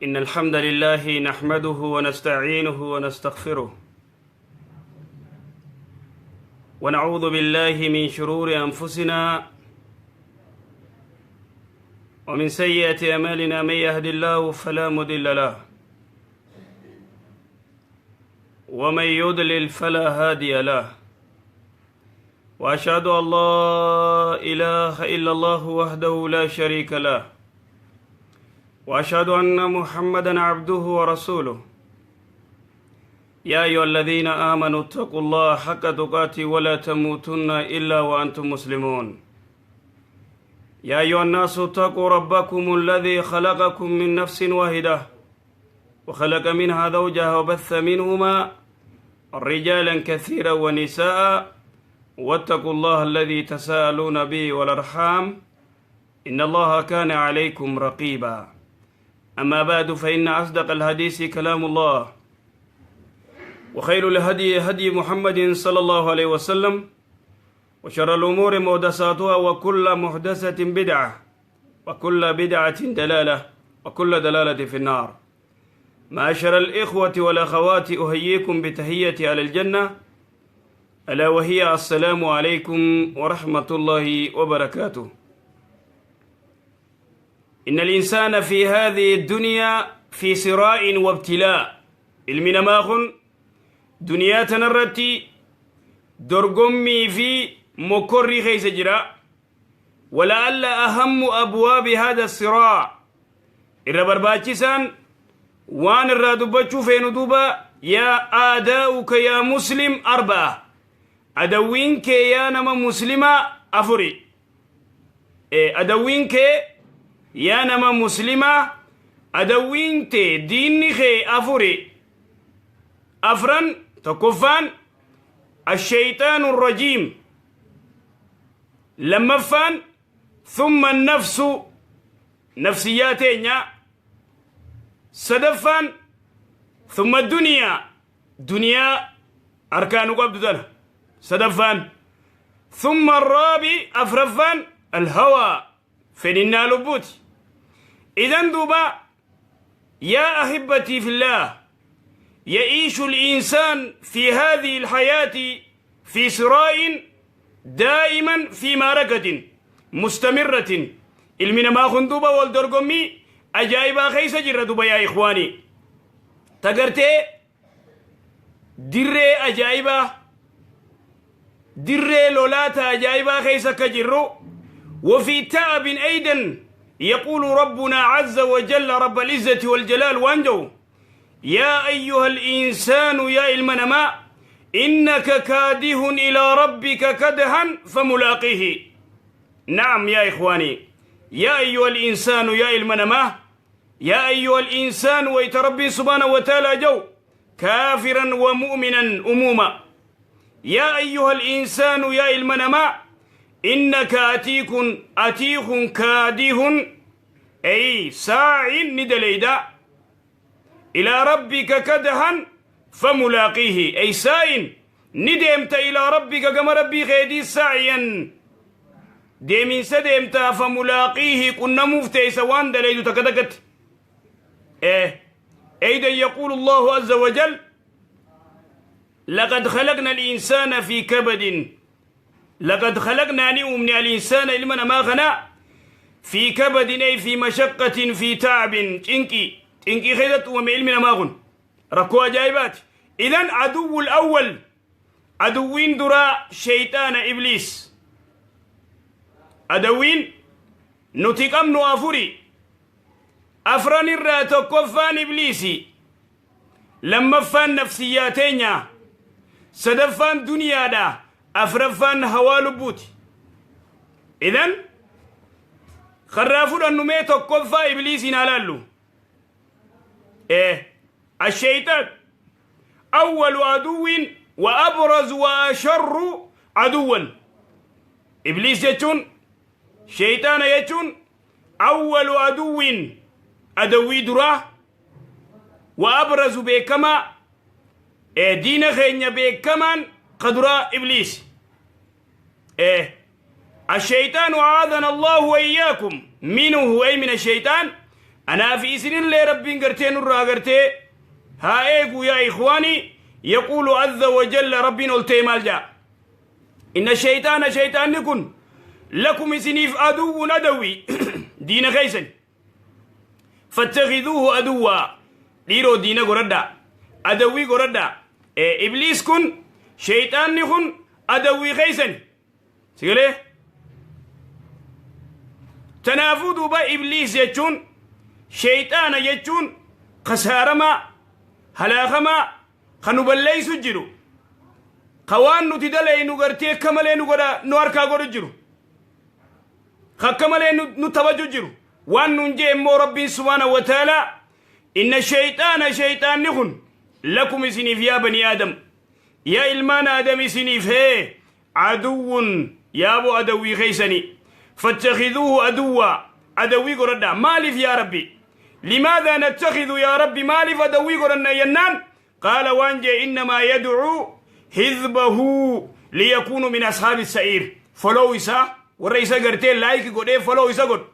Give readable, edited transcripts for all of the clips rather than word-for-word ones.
إن الحمد لله نحمده ونستعينه ونستغفره، ونعوذ بالله من شرور أنفسنا ومن سيئة أعمالنا. من يهد الله فلا مضل له، ومن يضلل فلا هادي له، وأشهد أن لا إله إلا الله وحده لا شريك له، وأشهد أن محمدا عبده ورسوله. يا أيها الذين آمنوا اتقوا الله حق تقاته ولا تموتن إلا وأنتم مسلمون. يا أيها الناس اتقوا ربكم الذي خلقكم من نفس واحدة، وخلق منها زوجها، وبث منهما رجالا كثيرا ونساء، واتقوا الله الذي تساءلون به والأرحام، إن الله كان عليكم رقيبا. أما بعد، فإن أصدق الحديث كلام الله، وخير الهدي هدي محمد صلى الله عليه وسلم، وشر الأمور محدثاتها، وكل محدثة بدعة، وكل بدعة دلالة، وكل دلالة في النار. معاشر الإخوة والأخوات، أحييكم بتحية أهل الجنة، ألا وهي السلام عليكم ورحمة الله وبركاته. إن الإنسان في هذه الدنيا في صراع وابتلاء. Ilmi namaa kun duniyaa tanarratti dorgommii fi mokkorrii keessa jira. ولعل أهم أبواب هذا الصراع, irra barbaachisaan waan irraa dubbachuu feenu duuba, يا أعداؤك يا مسلم أربعة, adawwiin kee yaa nama muslimaa afuri. Adawwiin kee yaa nama muslimaa, adawwiin tee, diinni kee afuri. Afran tokkoffaan الشيطان الرجيم, lammaffaan ثم النفس, nafsiyyaa teenya, sadaffaan ثم الدنيا, duniyaa harkaanu qabdu tana sadaffaan, ثم الرابع, afraffaan الهوى, fedhinnaa lubbuuti. إذن duuba, يا أحبتي في الله, يعيش الإنسان في هذه الحياة في صراع دائما, في معركة مستمرة. Ilmi namaa kun duuba wal dorgommii ajaa'ibaa keessa jirra duuba. Yaa إخواني, tagartee dirree ajaa'ibaa, dirree lolaata ajaa'ibaa keessa akka jirru. وفي تعب أيضا. يقول ربنا عز وجل, رب العزة والجلال, وانجو: يا أيها الإنسان, يا ilma namaa, إنك كادح إلى ربك كدحا فملاقيه. نعم يا إخواني، يا أيها الإنسان, يا ilma namaa, يا أيها الإنسان, wayta ربي سبحانه وتعالى جو كافرا ومؤمنا أموما: يا أيها الإنسان, يا ilma namaa, إنك أتيك أتيك كادح, أي ساع, ni dalayda, إلى ربك كدحا فملاقيه, أي ساع ni deemta, إلى ربك, gama rabbii keetii, سعيا, deeminsa deemta, فملاقيه, qunnamuuf teeysa waan dalaydu takka takkatti. أيضا يقول الله عز وجل: لقد خلقنا الإنسان في كبد. لقد خلقنا, ni uumne, الإنسان, ilma namaa kana, في كبد, أي في مشقة, في تعب, cinqii cinqii keessatti uumame ilmi namaa kun, rakkoo ajaa'ibaati. إذن عدو الأول, adawwiin duraa shayxaana, ibliis. Adawwiin nuti qabnu afuri. Afran irraa tokkoffaan ibliisi, lammaffaan nafsiyyaa teenya, sadaffaan duniyaadha, afraffaan hawaa lubbuuti. إذن karraa fudhannu mee tokkoffaa ibliisiin haa laallu. الشيطان أول عدو وأبرز وأشر عدوا. إبليس jechuun, shayxaana jechuun, أول عدو, adawwii duraa, وأبرز, beekamaa, diina keenya beekamaan ka duraa ibliis. الشيطان أعاذنا الله وإياكم منه, أي من الشيطان. Anaa fi isinillee Rabbiin gartee nurraa gartee haa eegu. Yaa ikhwaanii, yaquulu azza wa jalla, Rabbiin ol ta'e maal jedha? Inna shayxaana, shayxaanni kun, lakum isiniif, aduwwun adawwi, diina keeysan, fattakiduuhu aduwwaa. Dhiiroo, diina godhadhaa, adawwii godhadhaa. Ibliis kun, shayxaanni kun adawwii keeysan sigalee. Tanaafuu duuba ibliis jechuun, shayxaana jechuun, kasaaramaa, halaakamaa, kan nu balleeysu jiru, ka waan nuti dalaynu gartee akka malee nu godha, nu harkaa godhu jiru, ka akka malee nu taphatu jiru. Waan nun jee immoo Rabbiin subhaanahu wa ta'aalaa: inna shayxaana, shayxaanni kun, lakum isiniif, yaa banii Aadam, yaa ilmaan Aadam, isiniif hee aduwwun, yaaboo adawwii keeysanii, fattakiduuhu aduwwaa, adawwii godhadhaa. Maaliif yaa Rabbi? Limaadhaa nattakidu yaa Rabbi? Maaliif adawwii godhanna jennaan, qaala waan jee: innamaa yadcuu hizbahu liyakuunuu min ashaabi sa'iir. Follow isaa, warra isa gartee like godhee follow isa godhu.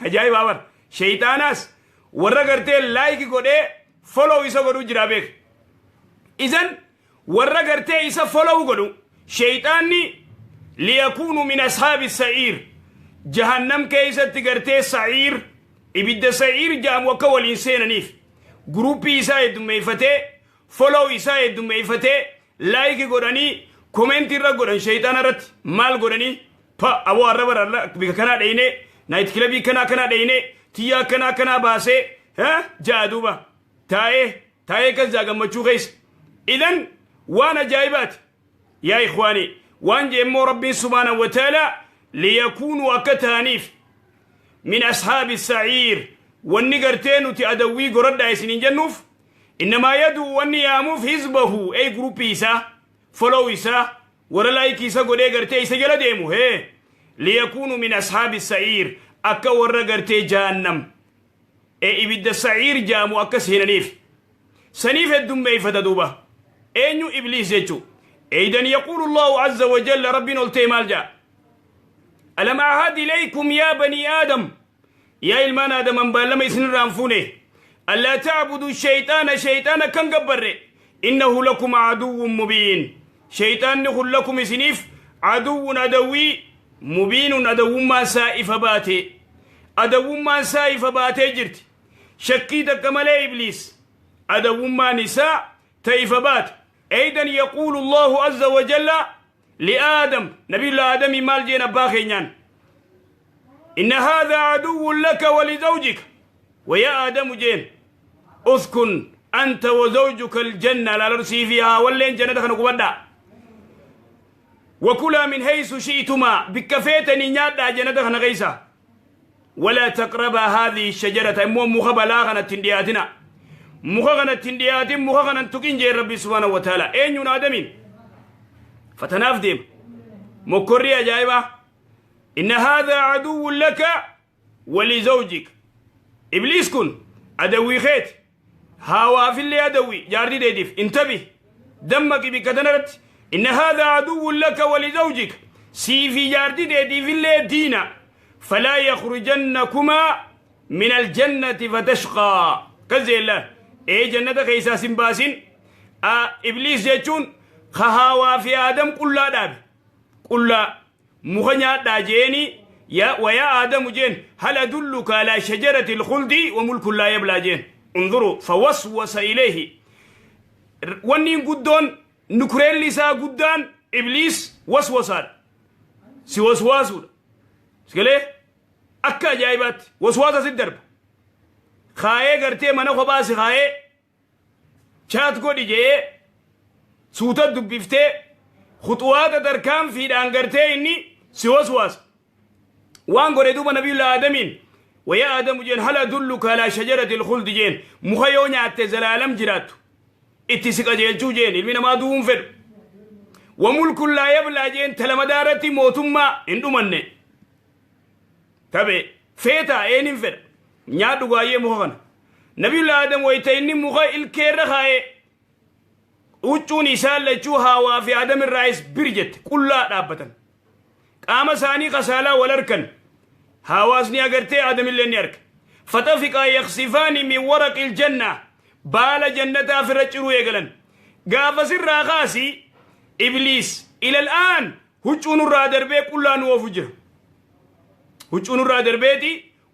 Ajaa'ibaa bar! Sheyxaanaas warra gartee like godhee follow isa godhu jira beek. Isan warra gartee isa follow godhu sheyxaanni, liyakuunuu min ashaabi sa'iir, jahannam keeysatti gartee sa'iir, ibidda sa'iir jedhamu akka waliin seenaniif guruppii isaa heddummeeyfatee, follow isaa heddummeeyfatee, like godhanii, comment irra godhan. Sheyxaana irratti maal godhanii? Pa aboo, arraba rarra bika kanaa dheyne, night club kanaa kanaa dheyne, tiyyaa akkanaa akkanaa baasee ja'a. Duuba taa'ee taa'ee kas jaa gammachuu keessa. Idan waan ajaa'ibaati yaa ikhwaanii. Waan jee immoo Rabbiin subhaanahu wa ta'ala: liyakuunuu, akka ta'aniif, min ashaabi sa'iir. Wanni gartee nuti adawwii goradhaa isiniin jennuuf, innamaa yaduu, wanni yaamuuf, hizbahu, ey guruppii isaa, follow isaa, warra like isa godhee gartee isa jala deemu, hee liyakuunuu min ashaabi sa'iir, akka warra gartee jahannam e ibidda sa'iir jaamu akka seenaniif saniif heddummeeyfata. Duuba eenyu? Ibliis jechu. Eydan yaquulu Allahu azza wa jalla, Rabbiin ol ta'e maal jaa? Alam ahad ilaykum yaa banii Aadam, yaa ilmaan Aadaman, baallama isinirraan fuune, allaa ta'budu shayxaana, shayxaana kan gabbarre, innahu lakum aduwwun mubiin. Shayxaanni kun lakum isiniif, aduwwun adawwii, mubiinun adawwummaan isaa ifa baate. Adawwummaan isaa ifa baatee jirti, shakkii takka malee. Ibliis adawwummaan isaa ta ifa baate. Eydan yaquulu Allahu azza wa jalla liaadam, nabiyullah Aadamii maal jeen? Abbaa keenyaan: inna haadha aduwwun laka walizawjika, waya Aadamu jeen, uskun anta wa zawjuka aljanna, laalarusii fi haawalleen jannata kana qubadhaa, wakulaa min haysu shi'tumaa, bikka feetanii nyaadhaa jannata kana keeysa, walaa taqrabaa haadhihi shajarata, immoo muka balaa kanatti hin dhiyaatina, muka kanatti hin dhiyaatin, muka kanan tuqin jeen Rabbi subhaanahu wa ta'ala. Eenyuun? Aadamiin. Fatanaaf deema mokkorrii ajaa'ibaa. Inna haadhaa aduwwun laka walizawjik, ibliis kun adawwii keeti, haawaafillee adawwii, jaartii teetiif. Intabih, dammaqi bikka tanarratti. Inna haadhaa aduwwun laka walizawjik, sii fi jaartii teetiifillee diina, falaa yakhrujannakumaa min aljannati fatashqaa kazeellaan ee jannata keessaa sin baasin. Ibliis jechuun ka haawaa fi Aadam qullaa dhaabe, qullaa muka nyaadhaa jeeni. Ya waya Aadamu jeen: hal adulluka ala shajarati alkhuldi wa mulkun laa yablaa jeen. Unzuru, fawaswasa ilayhi. Wanni guddoon nukureelli isaa guddaan ibliis waswasaadha, si waswaasuudha. Sigalee akka ajaa'ibaatti waswaasa si darba kaayee, gartee mana kophaa si kaayee, chat godhi jee, suuta dubbiftee, khuxuwaata tarkaanfiidhaan gartee inni si waswaasa. Waan godhe duuba nabiyullah Aadamiin: waya Aadamu jeen, hal adulluka alaa shajarati alkhuldi jeen, muka yoo nyaatte zalaalam jiraattu itti si qajeelchuu jeen. Ilmi namaa du'uun fedhu. Wa mulkun laa yablaa jeen, talamadaa irratti mootummaa hin dhumanne tabe feetaa een hin fedha, nyaadhu gaayyee muka kana. Nabiyullah Aadam wayta inni muka ilkeerra kaa'ee, huccuun isaan lachuu, Haawaa fi Aadam irraayis bir jette, qullaa dhaabbatan. Qaama isaanii kasaalaa wal harkan. Hawaasni agartee, Aadamillee ni arga. Faxafiqaa yaksifaani min waraqil janna, baala jannataa ofirra ciruu eegalan. Gaafa sirraa kaasi Ibliis ilal aan huccuu nurraa darbee qullaa nu oofu jira. Huccuu nurraa darbeeti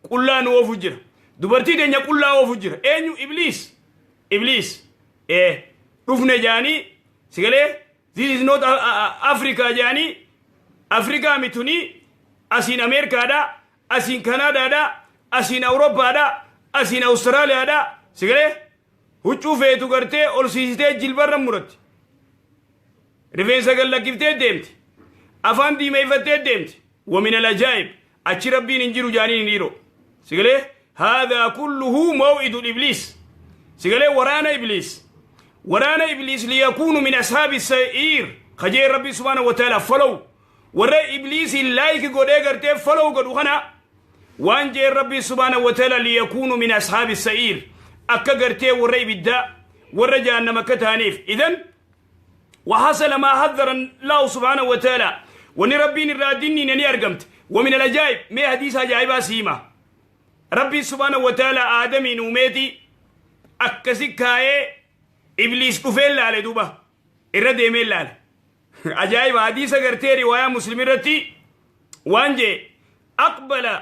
qullaa nu oofu jira. Dubartii teenya qullaa oofu jira. Eenyu? Ibliis. Ibliis ee dhufne jaanii, sigalee, "This is not Africa" jaanii, Afrikaa mitunii, asiin Ameerikaadha, asiin Kanaadaadha, asiin Awurooppaadha, asiin Awustiraaliyaadha. Sigalee, huccuu feetu gartee ol siisitee jilbarra muratti, rifeensa gallakkiftee deemti, afaan diimeeffattee deemti. ومن العجائب achi Rabbiin hin jiru jaaniin hin dhiiro. Sigalee, هذا كله موئد إبليس. Sigalee, waraana Ibliis, waraana Ibliis ليكونوا من أصحاب السعير خجee Rabbi سبحانه وتعالى follow warra Ibliisiin like godhee gartee follow godhu kana waan jee Rabbi سبحانه وتعالى ليكونوا من أصحاب السعير, akka gartee warra ibiddaa, warra jahannama akka ta'aniif. إذن وحصل ما حذر الله سبحانه وتعالى, وني ربي الرادين نني أرقمت. ومن العجائب, ما حديث عجائب سيما, ربي سبحانه وتعالى آدم نوميتي أكسي كاي إبليس كفيل لالي دوبا إرد إيميل لالي. عجائب حديث قرتي رواية مسلم رتي وانجي أقبل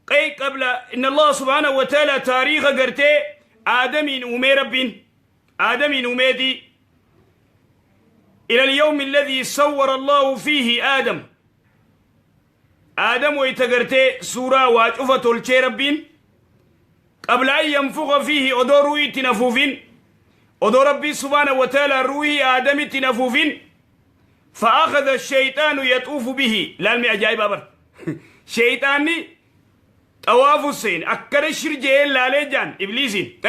قي قبل إن الله سبحانه وتعالى تاريخ قرتي آدم نومي ربين آدم نوميتي إلى اليوم الذي صور الله فيه آدم. آدم ويتقرتي سورة واجفة تولشي ربين قبل أن ينفخ فيه, odoo ruuhii itti nafuufin, odoo Rabbii سبحانه وتعالى ruuhii آدم itti nafuufin. فأخذ الشيطان يطوف به. Laalmi ajaa'iba bar, shayxaanni xawaafu seen akkana shirjee laalee jaan Ibliisiin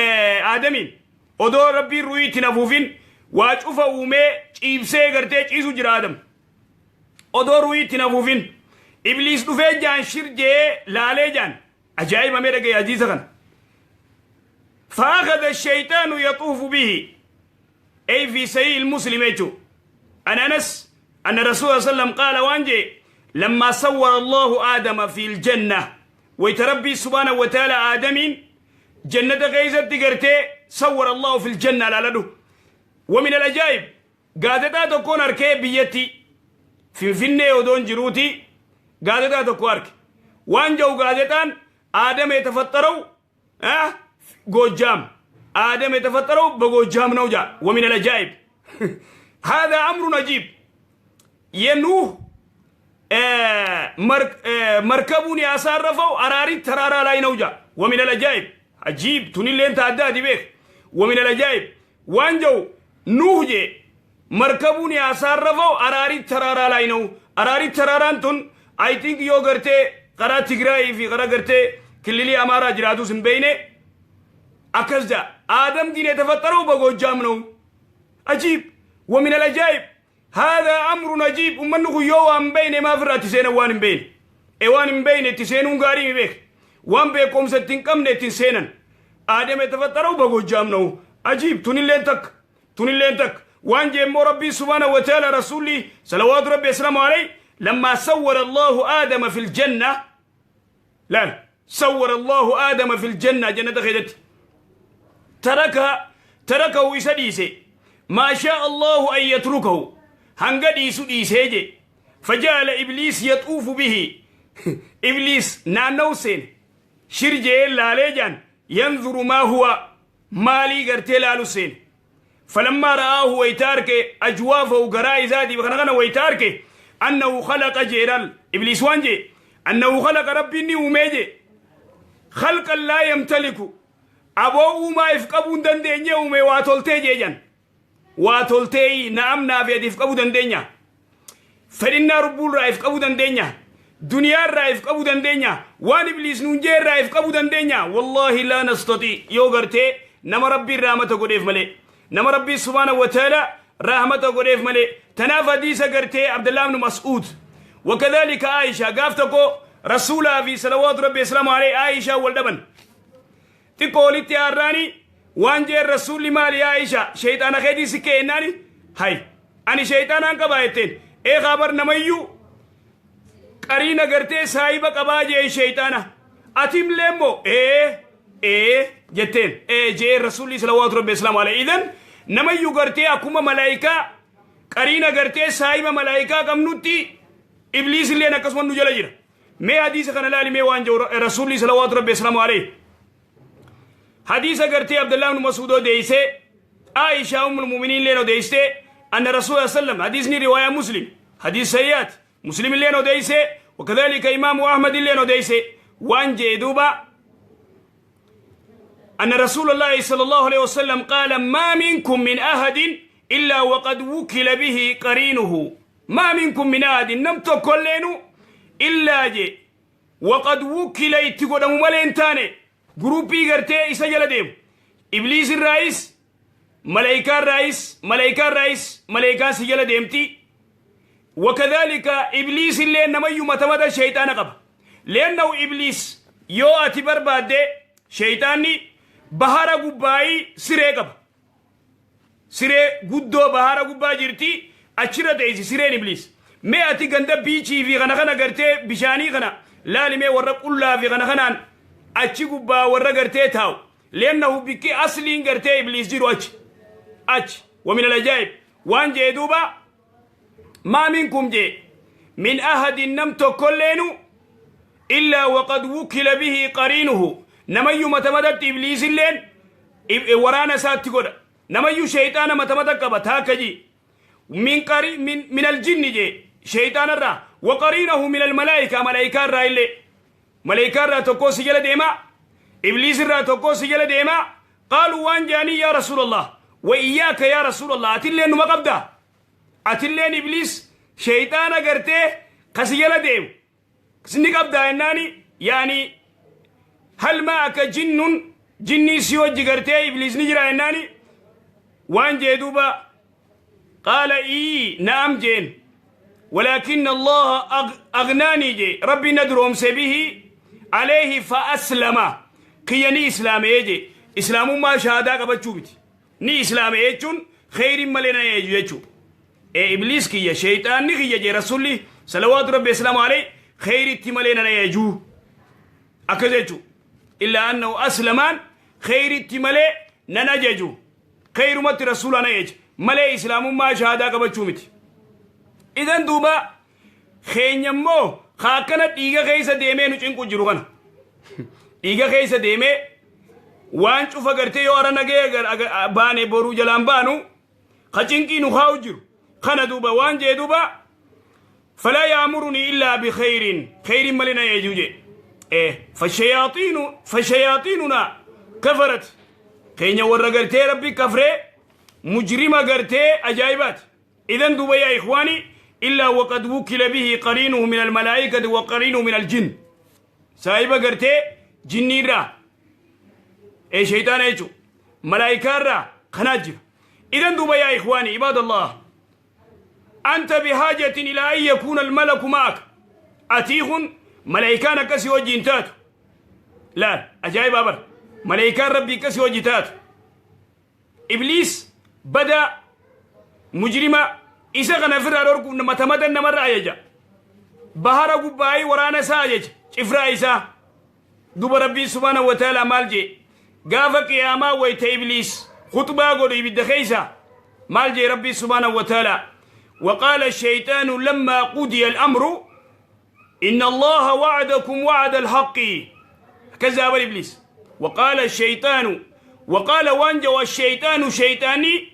Aadamiin odoo Rabbiin ruuhii itti nafuufin. Waa cufa uumee ciibsee gartee ciisu jira Aadam. Odoo ruuhii itti nafuufin Ibliis dhufee jaan shirjee laalee jaan. Ajaa'iba, mee dhagaye hadiisa kana. فأخذ الشيطان يطوف به, أي في صحيح المسلم يجو عن أنس أن الرسول صلى الله عليه وسلم قال وانجي لما صور الله آدم في الجنة, ويتربي سبحانه وتعالى آدمين جنة غيزة تقرتي صور الله في الجنة لالدو. ومن العجائب, gaazexaa tokkoon arkee biyyatti Finfinnee odoon jiruuti gaazexaa tokko arke. Waan jedhu gaazexaan, "አደም የተፈጠረው ጎጃም፣ አደም የተፈጠረው በጎጃም ነው" ጃ። ومن العجائب, هذا أمر عجيب, የኑህ መርከቡን ያሳረፈው አራሪት ተራራ ላይ ነው ጃ። ومن العجائب, عجيب, tunilleen taaddaati beek. ومن العجائب, waan jedhu ኑህ ጄ መርከቡን ያሳረፈው አራሪት ተራራ ላይ ነው። አራሪት ተራራን tun I think yoo gartee karaa Tigraayii fi karaa gartee kililii Amaaraa jiraatus hin beeyne. Akkas jaa, አደም ግን የተፈጠረው በጎጃም ነው። عجيب. ومن العجائب, هذا أمر عجيب. Ummanni kun yoo waan beeyne maaf irraa itti seenan? Waan hin beeyne e waan hin beeyne itti seenuun gaarii mi beek. Waan beekumsa itti hin qabne ittiin seenan. አደም የተፈጠረው በጎጃም ነው። عجيب. Tunilleen takka, tunilleen takka. Waan jeemmoo Rabbii سبحانه وتعالى rasuulli صلوات ربي وسلامه عليه لما صور الله آدم في الجنة, لا صور الله آدم في الجنة, جنة خيدت ترك تركه isa dhiise, ما شاء الله أن يتركه, hanga dhiisu dhiisee je. فجعل إبليس يطوف به, إبليس naannaw seene, shirjee laalee jaan, ينظر ما هو, maalii gartee laalu seene. فلما رآه, wayta arke, أجوافه, garaa isaati kana kana wayta arke, أنه خلق jeeral إبليس waan jee أنه خلق, Rabbi inni uumee je, خلقا لا يمتلك, aboo uumaa if qabuu hin dandeenye uume. Waa toltee jeejan, waa toltee na'amnaa fi if qabuu dandeenya, fedhinnaa rubbuurraa if qabuu dandeenya, duniyaarraa if qabuu dandeenya, waan Ibliis nuun jeerraa if qabuu dandeenya. والله لا نستطيع, yoo gartee nama Rabbiin rahmata godheef malee, nama Rabbii سبحانه وتعالى rahmata godheef malee. Tanaaf hadiisa gartee Abdullah ibn Mas'uud وكذلك Aisha, gaaf tokko rasuulaa fi صلوات ربي وسلامه عليه Aisha wal dhaban xiqqoo walitti aarraani. Waan jeen rasuulli, "Maali yaa Aisha, shayxaana keetii si keennaani?" "Hay, ani shayxaanaan qabaa?" jetteen. "Ee, kabar namayyuu qariina gartee saahiba qabaa," jeen. "Shayxaana atimlee immoo ee Ee jetteen, ee jee Rasuulli salawaatu rabbi islaamu alayhi. Idan namayyuu gartee akkuma malaayikaa qariina gartee saahiba malaayikaa qabnutti, Ibliis illeen akkasuma nu jala jira. Mee hadiisa kana laali mee waan jiru Rasuulli salawaatu rabbi islaamu alayhi. Hadiisa gartee Abdullah ibn Mas'ud odeessee, Aisha ummul mu'miniin illeen odeessee, anna Rasuula sallam, hadiisni riwaayaa Muslim, hadiis sayyaati, Muslim illeen odeessee, wakadhalika Imaamu Ahmad illeen odeessee, waan jee duuba: أن رسول الله صلى الله عليه وسلم قال: ما منكم من أحد إلا وقد وكل به قرينه. ما منكم من أحد، نم تكلينو، إلا جي وقد وكل itti maleen taane guruppii gartee isa jala deemu, Ibliis irraayis malaayikaan raayis, malaayikaan raayis, malaayikaan si jala deemti. وكذلك إبليس illee namayyuu mata mata shayxaana qaba. لأنه إبليس yoo ati barbaadde, shayxaanni bahara gubbaayii siree qaba, siree guddoo bahara gubbaa jirti, achirra teessi sireen Ibliis. Mee ati ganda biichii fi kana kana gartee bishaanii kana laalimee, warra qullaa fi kana kanaan achi gubbaa warra gartee taa'u. لأنه bikki asliin gartee Ibliis jiru achi achi. ومن العجائب waan jee duuba: ما منكم jee من أحد، nam tokkolleenu، إلا وقد وكل به قرينه. Namayyuu mata matatti Ibliis illeen waraana isaatti godha. Namayyuu shayxaana mata mata qaba taakka ji من قري من من الجن jee shayxaana irraa، وقرينه من الملائكة، malaa'ika irraa illee, malaa'ika irraa tokko si jala deema, Ibliis irraa tokko si jala deema. قالوا waan jaanii: يا رسول الله، وإياك يا رسول الله؟ Atillee numa qabda, atilleen Ibliis shayxaana gartee kasi jala deemu ni qabdaa jennaani, يعني هل معك جن؟ Jinnii si wajji gartee Ibliis ni jira jennaani, waan jee duuba: قال إي نعم jeen، ولكن الله أغناني jee، ربي ندروم به عليه فأسلم kiyya ni islaamee jee. Islaamummaa shahaadaa qabachuu miti, ni islaame jechuun kheyrin malee na eeju jechuu. Ee, Ibliis kiyya, shayxaanni kiyya jee Rasulli salawaatu rabbi islaamu alayhi, kheyritti malee na eejuu akkas jechuu. إلا أنه أسلمان kheyritti malee nan ajaju, kheyrumatti Rasuula na eeja malee islaamummaa shahaadaa qabachuu miti. Idan duuba keenya immoo akkana dhiiga keessa deemee nu cinqu jiru kana, dhiiga keessa deemee waan cufa gartee yoo ara nagee baane boruu jalaan baanu ka cinqii nu kaa'u jiru kana. Duuba waan jee duuba: فلا يأمرني إلا بخير، خير ملنا يجوج إيه. فالشياطين فشياطيننا كفرت. keenya warra gartee rabbi kafree mujrima gartee ajaa'ibaati. إذن duuba يا إخواني، إلا وقد وكل به قرينه من الملائكة وقرينه من الجن، saahiba gartee jinniirraa ee shayxaana jechu, malaayikaarraa kanaa jira. إذن duuba يا إخواني عباد الله، أنت بحاجة إلى أن يكون الملك معك. Atiikun malaayikaan akkasii wajjiin taatu laal, ajaa'ibaa bar, malaayikaan rabbii akkasii wajji taatu. Ibliis bada mujrima isa kana ofirraa dhorkuuf mata matan namarra ajaja, bahara gubbaayii waraana isaa ajaja, cifraa isaa. Duba rabbiin سبحانه وتعالى maal jee gaafa qiyaamaa wayta Ibliis khutbaa godhu ibidda keeysa? Maal jee rabbiin سبحانه وتعالى? وقال الشيطان لما قضي الأمر إن الله وعدكم وعد الحق. كذاب إبليس. وقال الشيطان، وقال waan ja'u الشيطان شيطاني،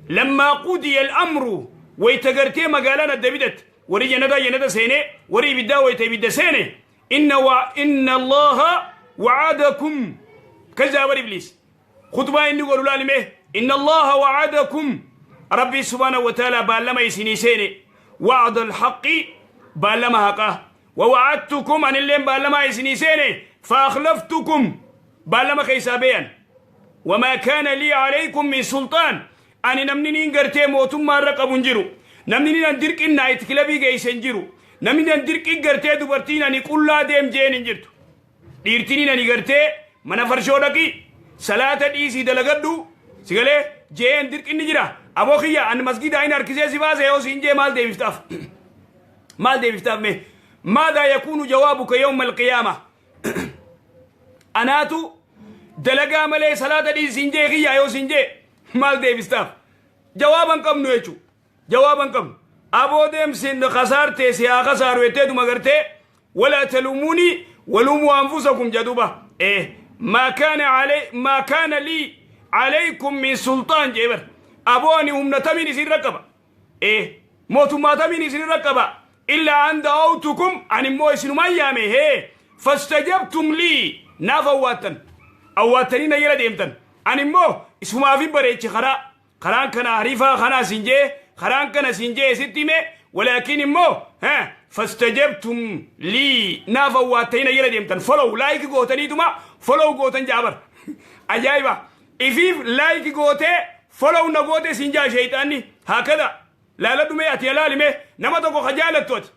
لما قضي الأمر، wayta gartee magaalaan adda bidat, warri jannata jannata seene, warri ibiddaa wayta ibidda seene, إن الله وعدكم. كذاب إبليس خطبة إني قولوا لالمه: إن الله وعدكم، ربي سبحانه وتعالى beellama isinii seene، وعد الحق، beellama haqaa، ووعدتكم، anilleen beellama isinii seene، فأخلفتكم، beellama keeysaa beyan، وما كان لي عليكم من سلطان. Ani namni niin gartee mootummaa irra qabu hin jiru, namni niin an dirqin night clubii geeyse hin jiru, namni an dirqin gartee dubartiin ani qullaa deem jeen hin jirtu, dhiirtiniin ani gartee mana farshoo dhaqi, salaata dhiisii dalagadhu sigalee jeen dirqinni jira. Aboo kiyya, ani masgidaa hin harkisee si baase yoo siin jee, maal deebiftaaf? Maal deebiftaaf mee? ماذا يكون جوابك يوم القيامة? Anaatu Dalagaa malee salaata dhiisi siin jee kiyyaa yoo siin jee maal deebistaaf? Jawaaba hin qabnu jechuudha. Jawaaba hin qabnu. Aboo deemsin kasaartee si haa kasaaru jetteetuma gartee walaa talumuunii waluumuu anfusakum jedhuba. Eh maa kaana alay maa kaana lii alaykum min sultaan jee bar. Aboo ani humna tamiin isin raqqaba. Eh mootummaa tamiin isin raqqaba. Illaa an da'awtukum ani immoo isinumaan yaame hee fastajabtum lii naaf awwaattan. Awwaattanii na jala deemtan. Ani immoo isumaafin bareeche karaa. Karaan kana hariifaa kanaa siin jee karaan kana siin jee sitti hime walaakin immoo fastajabtum lii naaf awwaattanii na jala deemtan follow like gootaniituma follow gootan jaa bar ajaa'iba ifiif like gootee follow na goote siin jaa sheeyxaanni haakada laaladhu mee ati alaali mee nama tokko ka jaalattu ati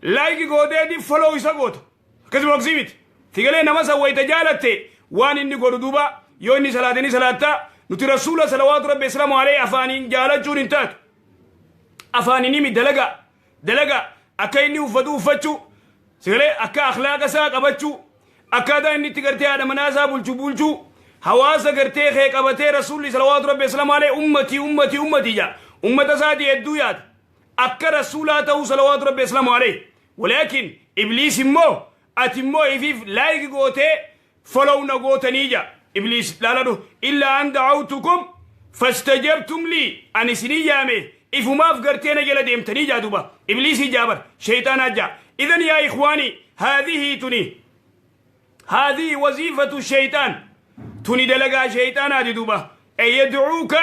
like gooteeti follow isa goota akkasuma oksii miti sigalee nama san wayita jaalatte waan inni godhu duuba yoo inni salaate ni salaatta nuti rasuula salawaatu rabbi islaamu alayhi afaaniin jaalachuun hin taatu afaaniin himi dalaga dalaga akka inni uffatu uffachuu sigalee akka akhlaaqa isaa qabachuu akkaataa inni itti gartee haadha manaa isaa bulchu bulchuu hawaasa gartee kee qabatee rasuulli salawaatu rabbi islaamu alayhi ummatii ummatii ummatii jaa ummata isaatii hedduu yaada akka rasuulaa ta'uu salawaatu rabbi islaamu alayhi walaakin ibliis immoo ati immoo ifiif like gootee follow na gootanii ja ibliis laaladhu illaa an da'awtukum fastajabtum lii ani isinii yaame ifumaaf gartee na jala deemtanii jaa duba ibliisii jaabar sheyxaanaa jaa idan yaa ikhwaanii haadihii tuni haadihii waziifatu sheyxaan tuni dalagaa sheyxaanaati duba e yadcuuka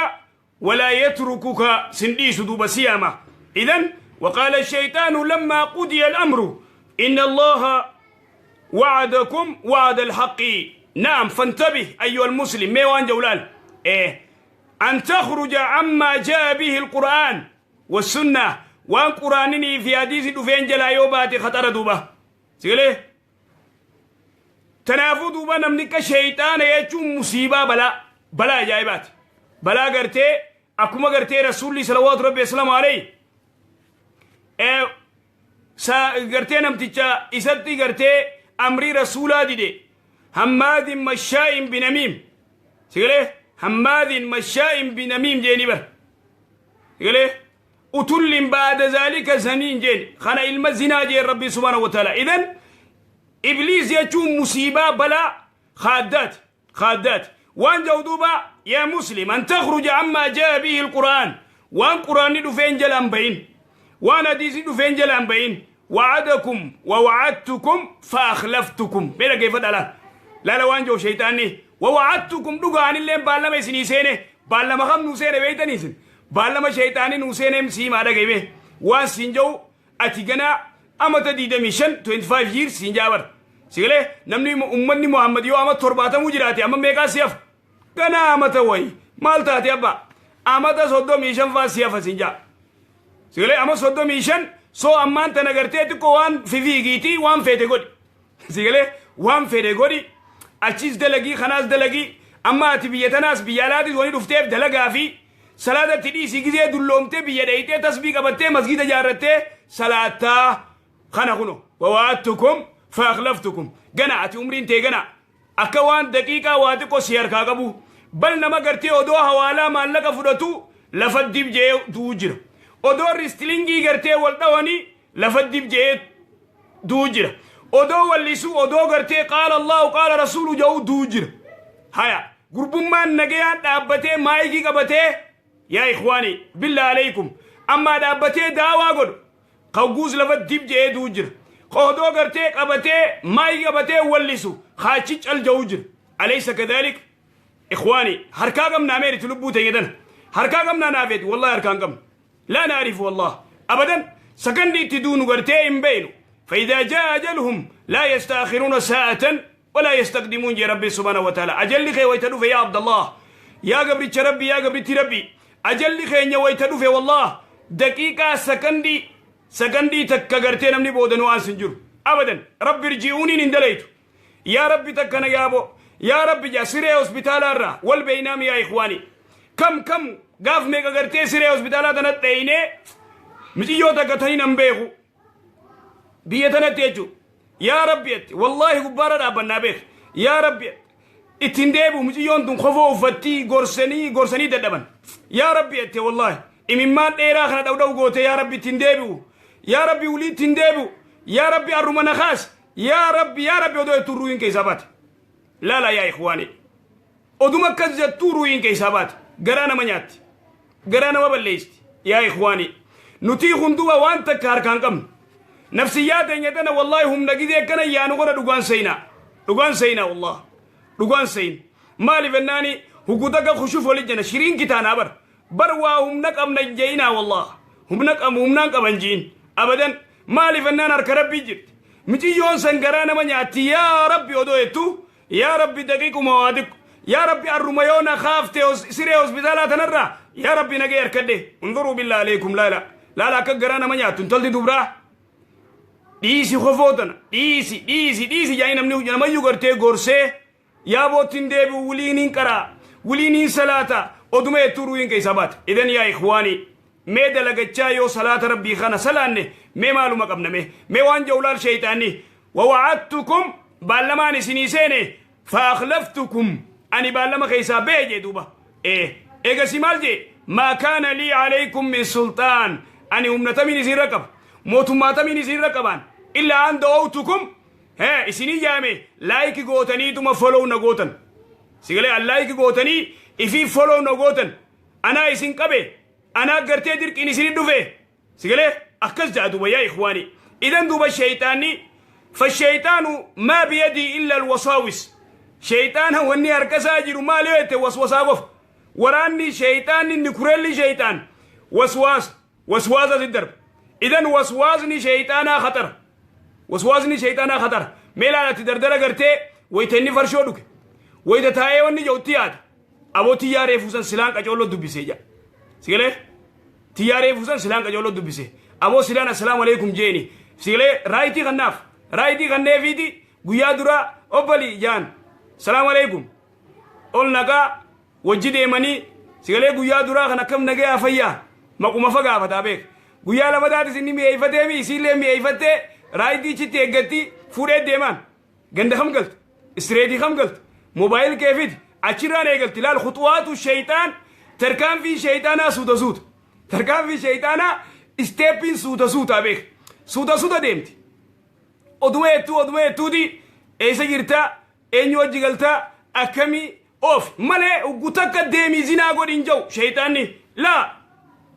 walaa yatrukuka sin dhiisu duuba si yaama idan وقال الشيطان لما قضي الأمر إن الله وعدكم وعد الحق نعم فانتبه أيها المسلم ميوان جولال إيه أن تخرج عما جاء به القرآن والسنة وان قرآنني في حديث دفين جلا يوباتي خطر دوبا سيقولي Tanaafuu duuba namni akka sheeyxaana jechuun musiibaa balaa balaa ajaa'ibaati. Balaa gartee akkuma gartee rasuulli salawaatu rabbi asalaamu alayhi gartee namticha isatti gartee amrii rasuulaa dide hammaadin mashaa'in binamiim sigalee hammaadin mashaa'in binamiim jeeni bar sigalee utullin ba'da zaalika zaniin jeen kana ilma zinaa jeen rabbi subhaanahu wa ta'ala idan ibliis jechuun musiibaa balaa khaaddaati khaaddaati waan jedhu duuba yaa muslim an takhruja ammaa jaa bihi alqur'aan waan qur'aanni dhufeen jalaan bahin waan hadiisni dhufeen jalaan bahin wa'adakum wa wa'adtukum fa akhlaftukum mee dhaggeeffadha laal laala waan jedhu sheyxaanni wa wa'adtukum dhugaanillee baallama isinii seene baallama kam nuu seene beeytanii isin Baallama sheyxaanni nuu seeneem siimaa dhaga'i mee. Waan siin ja'u ati ganaa amata 25 25 years siin ja'a bar. Si galee namni ummanni Muhammad yoo ama 70 jiraate amma meeqaa si hafa? Ganaa amata wayi maal taate abbaa? Amata 35 faa si hafa siin ja'a. Si galee ama 35 soo ammaan tana gartee xiqqoo waan fifiigiitii waan feete godhi. Si galee waan fedhe godhi achiis dalagii kanaas dalagii amma ati biyya tanaas biyya alaatis wani dhufteef dalagaa fi salaata itti dhiisii gizee dulloomtee biyya dheeyxee tasbii qabattee masgiida jaarrattee salaattaa kana kuno wawaattukum faakhlaftukum gana ati umriin tee gana akka waan daqiiqaa waa xiqqoo si harkaa qabu bal nama gartee odoo hawaalaa maallaqa fudhatu lafa dib jee du'u jira odoo ristilingii gartee wal dhawanii lafa dib jee du'u jira odoo wallisuu odoo gartee qaala allahu qaala rasuulu ja'u du'u jira haya gurbummaan nagayaan dhaabbatee maayikii qabatee yaa ikhwaani billaa aleykum ammaa dhaabbatee daawaa godhu kawguus lafa dib je'ee du'u jira ka odoo gartee qabatee maayikii qabatee wallisu kaachi cal ja'u jira alaysa kadhalik ikhwaani harkaa qabnaa meeriti lubbuu teenya tana harkaa qabnaa naafeeti wallahi harkaa hin qabnu laa naarifu wallah abadan sakandii itti duunu gartee hin beeynu فإذا جاء أجلهم لا يستأخرون ساعة ولا يستقدمون جي ربي سبحانه وتعالى أجل خي ويتدوف يا عبد الله يا قبري ربي يا قبري ربي أجل خي ويتدوف والله دقيقة سكندي سكندي تكا غرتي نمني بودن وان سنجر أبدا ربي ارجعوني نندليت يا ربي تكنا يا أبو يا ربي جا سيري هوسبيتال الرا والبينام يا إخواني كم كم gaaf meeqa gartee siree hospitaalaa tanatti dheeyinee miciyyoo takka tanii nan beeku biyya tanatti jechuudha yaa rabbi jetti wallaahi gubbaarra dhaabbannaa beek yaa rabbi jetti Ittiin deebi'u mucayyoon tun kofoo uffattii gorsanii gorsanii dadhaban. Yaa Rabbi jette, wallaahi imimmaan dheeraa kana dhawdhaw goote. Yaa Rabbi, ittiin deebi'u, yaa Rabbi, wulii ittiin deebi'u, yaa Rabbi, arruma na kaas, yaa Rabbi, yaa Rabbi. Odoo jettuu ruuhiin keessaa baate. Laala yaa ikhwaani, oduma akkas jettuu ruuhiin keessaa baate. Garaa nama nyaatti, garaa nama balleessti. Yaa ikhwaani, nutii hunduba waan takka harkaan qabnu. Nafsiyyaa teenya tana, wallaahi, humna gizee akkana yaanu kana dhugaan seenaa, dhugaan seenaa, wallah dhugaan seen. Maaliif ennaani huggutaka kushuf wali jana shiriin kitaanaa bar bar waa humna qabna hin je'inaa. Wallah humna qabu, humnaan qaban ji'in abadan. Maaliif ennaan harka Rabbii jirti. Miciyyoon san garaa nama nyaatti. Yaa Rabbi odoo jettu, yaa Rabbi, daqiiquma waa xiqqo, yaa Rabbi, arruma yoo na kaafte siree hospitaalaa tanarraa, yaa Rabbi, nagee harkadhe. Unduruu, billaa aleekum, laala laala akka garaa nama nyaattu. Intalti dubraa dhiisi, kofoo tana dhiisi, dhiisi, dhiisi jaanii namni namayyuu gartee gorsee yaabootti hin deebi'u. Wuliin hin qaraa, wuliin hin salaata, oduma jettuu ruuhiin keessaa baate. Idan yaa ikhwaanii, mee dalagachaa yoo salaata Rabbii kana salaanne, mee maaluma qabna? Mee waan jawlaal sheeyxaanni wawa'adtukum, baallamaan isinii seene, faakhlaftukum, ani baallama keessaa bee jee. Duuba eegasi maal jee? Maa kaana lii alaykum min sultaan, ani humna tamiin isinirra qaba, mootummaa tamiin isinirra qabaan, illaa an da'awtukum, hee isinii yaame, like gootaniituma follow na gootan. Sigalee an like gootanii ifii follow na gootan. Anaa isin qabe, anaa gartee dirqiin isinii dhufe. Sigalee akkas ja'a duuba. Yaa ikhwaani, idan duuba sheeyxaanni فالشيطان ما بيدي إلا الوساوس، شيطان wanni harka isaa jiru maal yoo jette, waswasaa qofa. Waraanni sheeyxaanni inni kurelli sheeyxaan waswaasa, waswaasa si darba. Idan waswaasni sheeyxaanaa khaxara, waswaasni sheeyxaanaa khaxara. Mee ilaalatti dardara gartee wayita inni farshoo dhuge, wayita taa'ee wanni jedhutti yaada. Aboo, tiyyaa reefuu san silaan qacooloo dubbisee jedha. Sigalee tiyyaa reefuu san silaan qacooloo dubbisee, aboo silaan assalaamu alaikum jeeni. Sigalee ride kannaaf, ride kanneefiiti. Guyyaa duraa obbolii jaan, salaamu alaikum, ol naqaa wajji deemanii. Sigalee guyyaa duraa kan akkam nagayaa, fayyaa, maquma fa gaafataa beek. Guyyaa lamataatis inni mi'eeffatee mi isiillee mi'eeffattee ride ichitti eeggatti, fuudhee deemaan. Ganda kam galtu, street kam galtu, mobile keefiti achirraan eegalti. Laal, khuxuwaatu sheeyxaan, tarkaanfii sheeyxaanaa suuta suuta, tarkaanfii sheeyxaanaa stepiin suuta suuta beek, suuta suuta deemti. Oduma jettuu, oduma jettuuti, eessa jirtaa, eenyu wajji galtaa, akkamii of malee uggu takka deemii zinaa godhin jau sheeyxaanni. Laa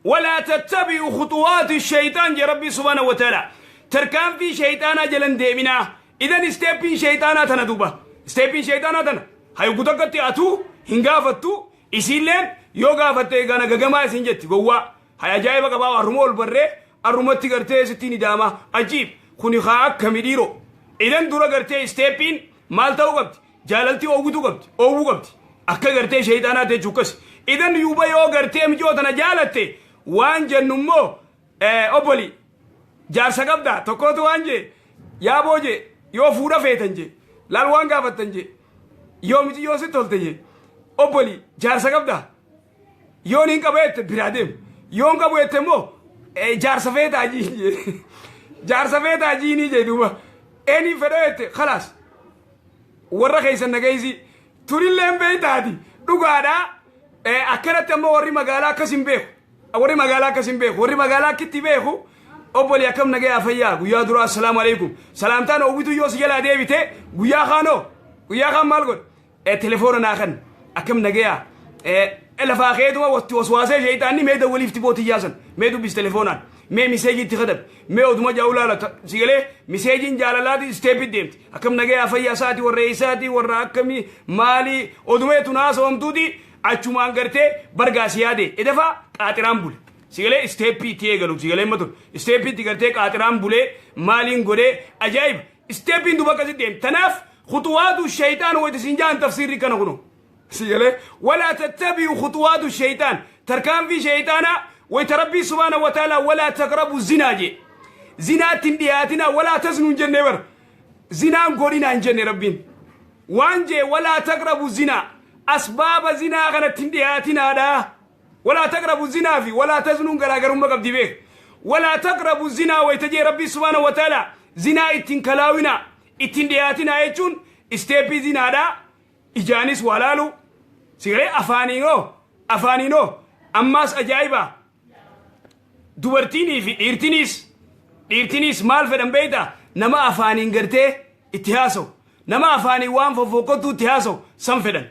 ولا تتبعوا خطوات الشيطان جي ربي سبحانه وتعالى. تركان في شيطانا جلن ديمنا. إذن stepiin sheeyxaanaa tana duuba, stepiin sheeyxaanaa tana hay uggu takkatti atuu hin gaafattu. Isiilleen yoo gaafatte gana gagamaa isin jetti, gowwaa. Hay ajaa'iba qabaa, arruma ol barree arrumatti gartee sittiin idaama. Ajiib, kuni haa akkami dhiiroo? Idan dura gartee stepiin maal ta'uu qabdi? Jaalaltii oowwituu qabdi, oowwuu qabdi, akka gartee sheeyxaanaa ta'e akkas. Idan yuuba yoo gartee mijoo tana jaalatte, waan jennu immoo, obboli, jaarsa qabda tokkootu waan jee, yaaboo jee, yoo fuudha feetan jee, laal waan gaafattan jee, yoo miti yoo si tolte jee, obboli, jaarsa qabda? Yoon hin qabu jette, biraa deemu. Yoon qabu jette immoo, jaarsa feetaa jiin jee, jaarsa feetaa jiinii jee. Duuba eenyuun fedha jette, khalaas, warra keessan nageessi tunilleen beeytaati dhugaadha. Akkanatti ammoo warri magaalaa akkas hin beeku, warri magaalaa akkas hin beeku. Warri magaalaa akkitti beeku, obboli, akkam nagayaa, fayyaa, guyyaa dura assalaamu alaikum, salaamtaan oowwitu. Yoo si jalaa deebite, guyyaa kaanoo, guyyaa kaan maal godhe? Telefoona naa kan, akkam nagayaa, lafaa keetuma watti waswaasee sheeyxaanni, mee dawwaliifti bootiyyaa san, mee dubbis telefoonaan, mee message itti katabe, mee oduma jaa'u laala. Sigalee messageiin jaalalaati step deemti. Akkam nagayaa, fayyaa isaati, warra eessaati, warra akkamii, maalii, oduma eetu naasawamtuuti. Achumaan gartee bargaa si yaade edafaa qaaxiraan bule. Sigalee step itti eegalu, sigalee matun step itti gartee qaaxiraan bulee maaliin godhee. Ajaa'iba, stepiin duba akkasitti deemti. Tanaaf khuxuwaatu shayxaan wayita isin jaan, tafsiirri kana kuno. Sigalee ولا تتبعوا خطوات الشيطان، tarkaanfii shayxaanaa wayita Rabbii سبحانه وتعالى ولا تقربوا الزنا jee, zinaatti hin dhiyaatina. ولا تزنوا hin jenne bar, zinaan godhinaa hin jenne. Rabbiin waan jee, ولا تقربوا الزنا, asbaaba zinaa kanatti hin dhiyaatinaadha. ولا تقربوا الزنا fi ولا تزنون garaagarummaa qabdi beek. ولا تقربوا الزنا wayita jee Rabbii سبحانه وتعالى, zinaa ittiin kalaawina, ittiin dhiyaatinaa jechuun step zinaadha. Ijaanis waa laalu sigalee, afaaniinoo afaaniinoo. Ammaas ajaa'iba, dubartiinii fi dhiirtiniis maal fedhan beeyta? Nama afaaniin gartee itti haasawu, nama afaaniin waan fofokkottuu itti haasawu san fedhan.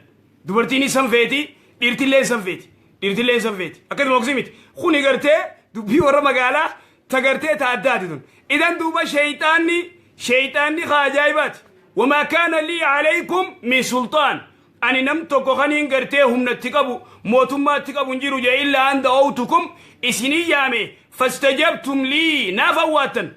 Dubartiinis san feeti, dhiirtillee san feeti, dhiirtillee san feeti. Akkasuma oksii miti kuni gartee dubbii warra magaalaa ta gartee ta addaati tun. Idan duuba sheeyxaanni kaa ajaa'ibaati. وما كان لي عليكم من سلطان, ani nam tokko kaniin gartee humnatti qabu, mootummaatti qabu hin jiru jee. إلا أن دعوتكم, isinii yaame, فاستجبتم لي, naaf awwaattan.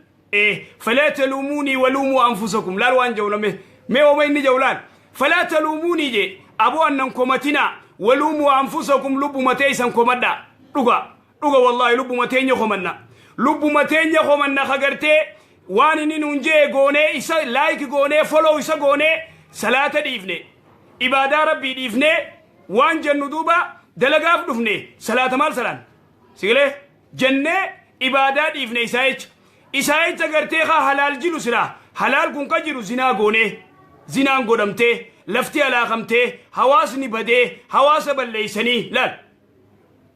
فلا تلوموني ولوموا أنفسكم. Laal waan jedhu name mee ooma inni jedhu laal. فلا تلوموني je, aboo annan komatina, ولوموا أنفسكم, lubbuma teeysan komadha. Dhuga dhuga, wallaahi lubbuma teenya komanna, lubbuma teenya komanna. Kagartee waan inni nuun jee goonee, isa like goonee, follow isa goonee, salaata dhiifne, ibaadaa rabbii dhiifne. Waan jennu duuba dalagaaf dhufne, salaata maal salaan sigilee jennee ibaadaa dhiifne. Isaa jecha, isaa jecha gartee kaa halaal jiru, silaa halaal kun ka jiru zinaa goonee, zinaan godhamtee, lafti alaakamtee, hawaasni badee, hawaasa balleeysanii laal.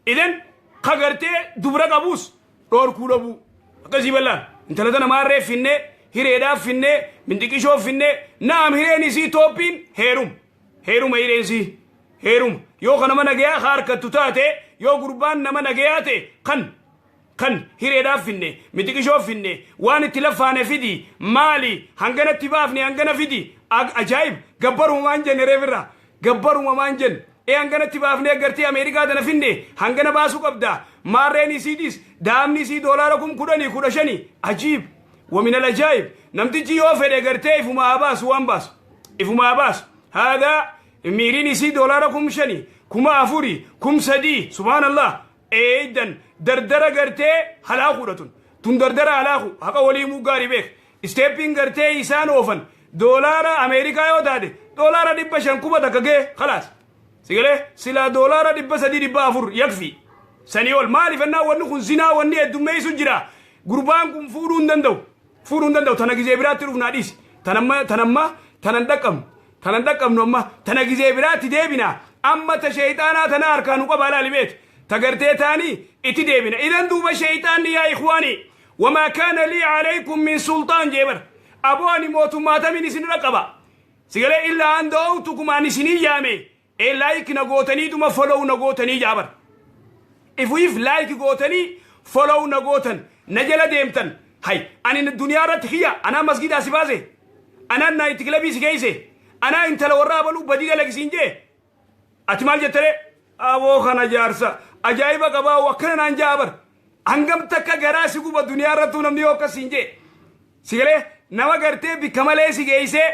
Idan ka gartee dubra qabuus dhoorkuu dhabuu akkasii ballaan intala tana maarree finnee, hireedhaaf finnee, minxiqishoo finnee. Naam, hireen isii tooppiin heerum, heeruma, hireen isii heeruma. Yoo ka nama nagayaa ka harkattu taate, yoo gurbaan nama nagayaa ta'e, kan hireedhaaf finne, minxiqishoo finne, waan itti laffaane fidi, maali hanganatti baafne, hangana fidi. Ajaa'ib, gabbaruma maan jenne reefirra, gabbaruma maan jenne. E hanganatti baafnee gartee Ameerikaa tana finne, hangana baasuu qabda. Maarreen isiitis daamni isii doolaara 10,000, 15,000. Ajiib, ومن العجائب, namtichi yoo fedhe gartee ifuma haa baasu, waan baasu ifuma haa baasu. Haadha miiriin isii doolaara 5,000, 4,000, 3,000. Subhaanallah, eeydan dardara gartee halaakuudha tun, tun dardara halaaku. Haqa walii muu gaarii beek. Isteeppiin gartee isaan oofan doolaara Ameerikaa yoo taate, doolaara 500, 1000 gee, خلاص. Sigalee silaa doolaara 300, 400 yakfi, sanii ol maaliif ennaa wanni kun zinaa wanni heddummeessu jira. Gurbaan kun fuudhuu hin danda'u, fuudhuu hin danda'u. Tana gizee biraatti dhufnaa dhiisi. Tanamma tanamma tanan dhaqqabnu, tanan dhaqqabnu amma. Tana gizee biraatti deebina. Amma ta sheeyxaanaa tana harkaa nu qabaa laali beet, ta gartee taanii itti deebina. Idan duuba sheeyxaanni, yaa إخواني, وما كان لي عليكم من سلطان jeebar. Aboo ani mootummaatamin isinirra qaba sigalee? إلا أن دعوتكم, ani isinii yaame, ee like na gootaniituma follow na gootanii jaabar. Ifuif like gootanii, follow na gootan, na jala deemtan. Hay, ani duniyaa irratti kiyya anaa masgidaa si baase, anaan night clubii si geeyse, anaa intala warraa abaluu badii dalagisiin jee. Ati maal jettare? Aboo kana jaarsa ajaa'iba qabaa, akkana naan jaa bar. Hangam takka garaa si guba duniyaa irrattuu namni yoo akkas siin jee? Sigalee nama gartee bikka malee si geeysee,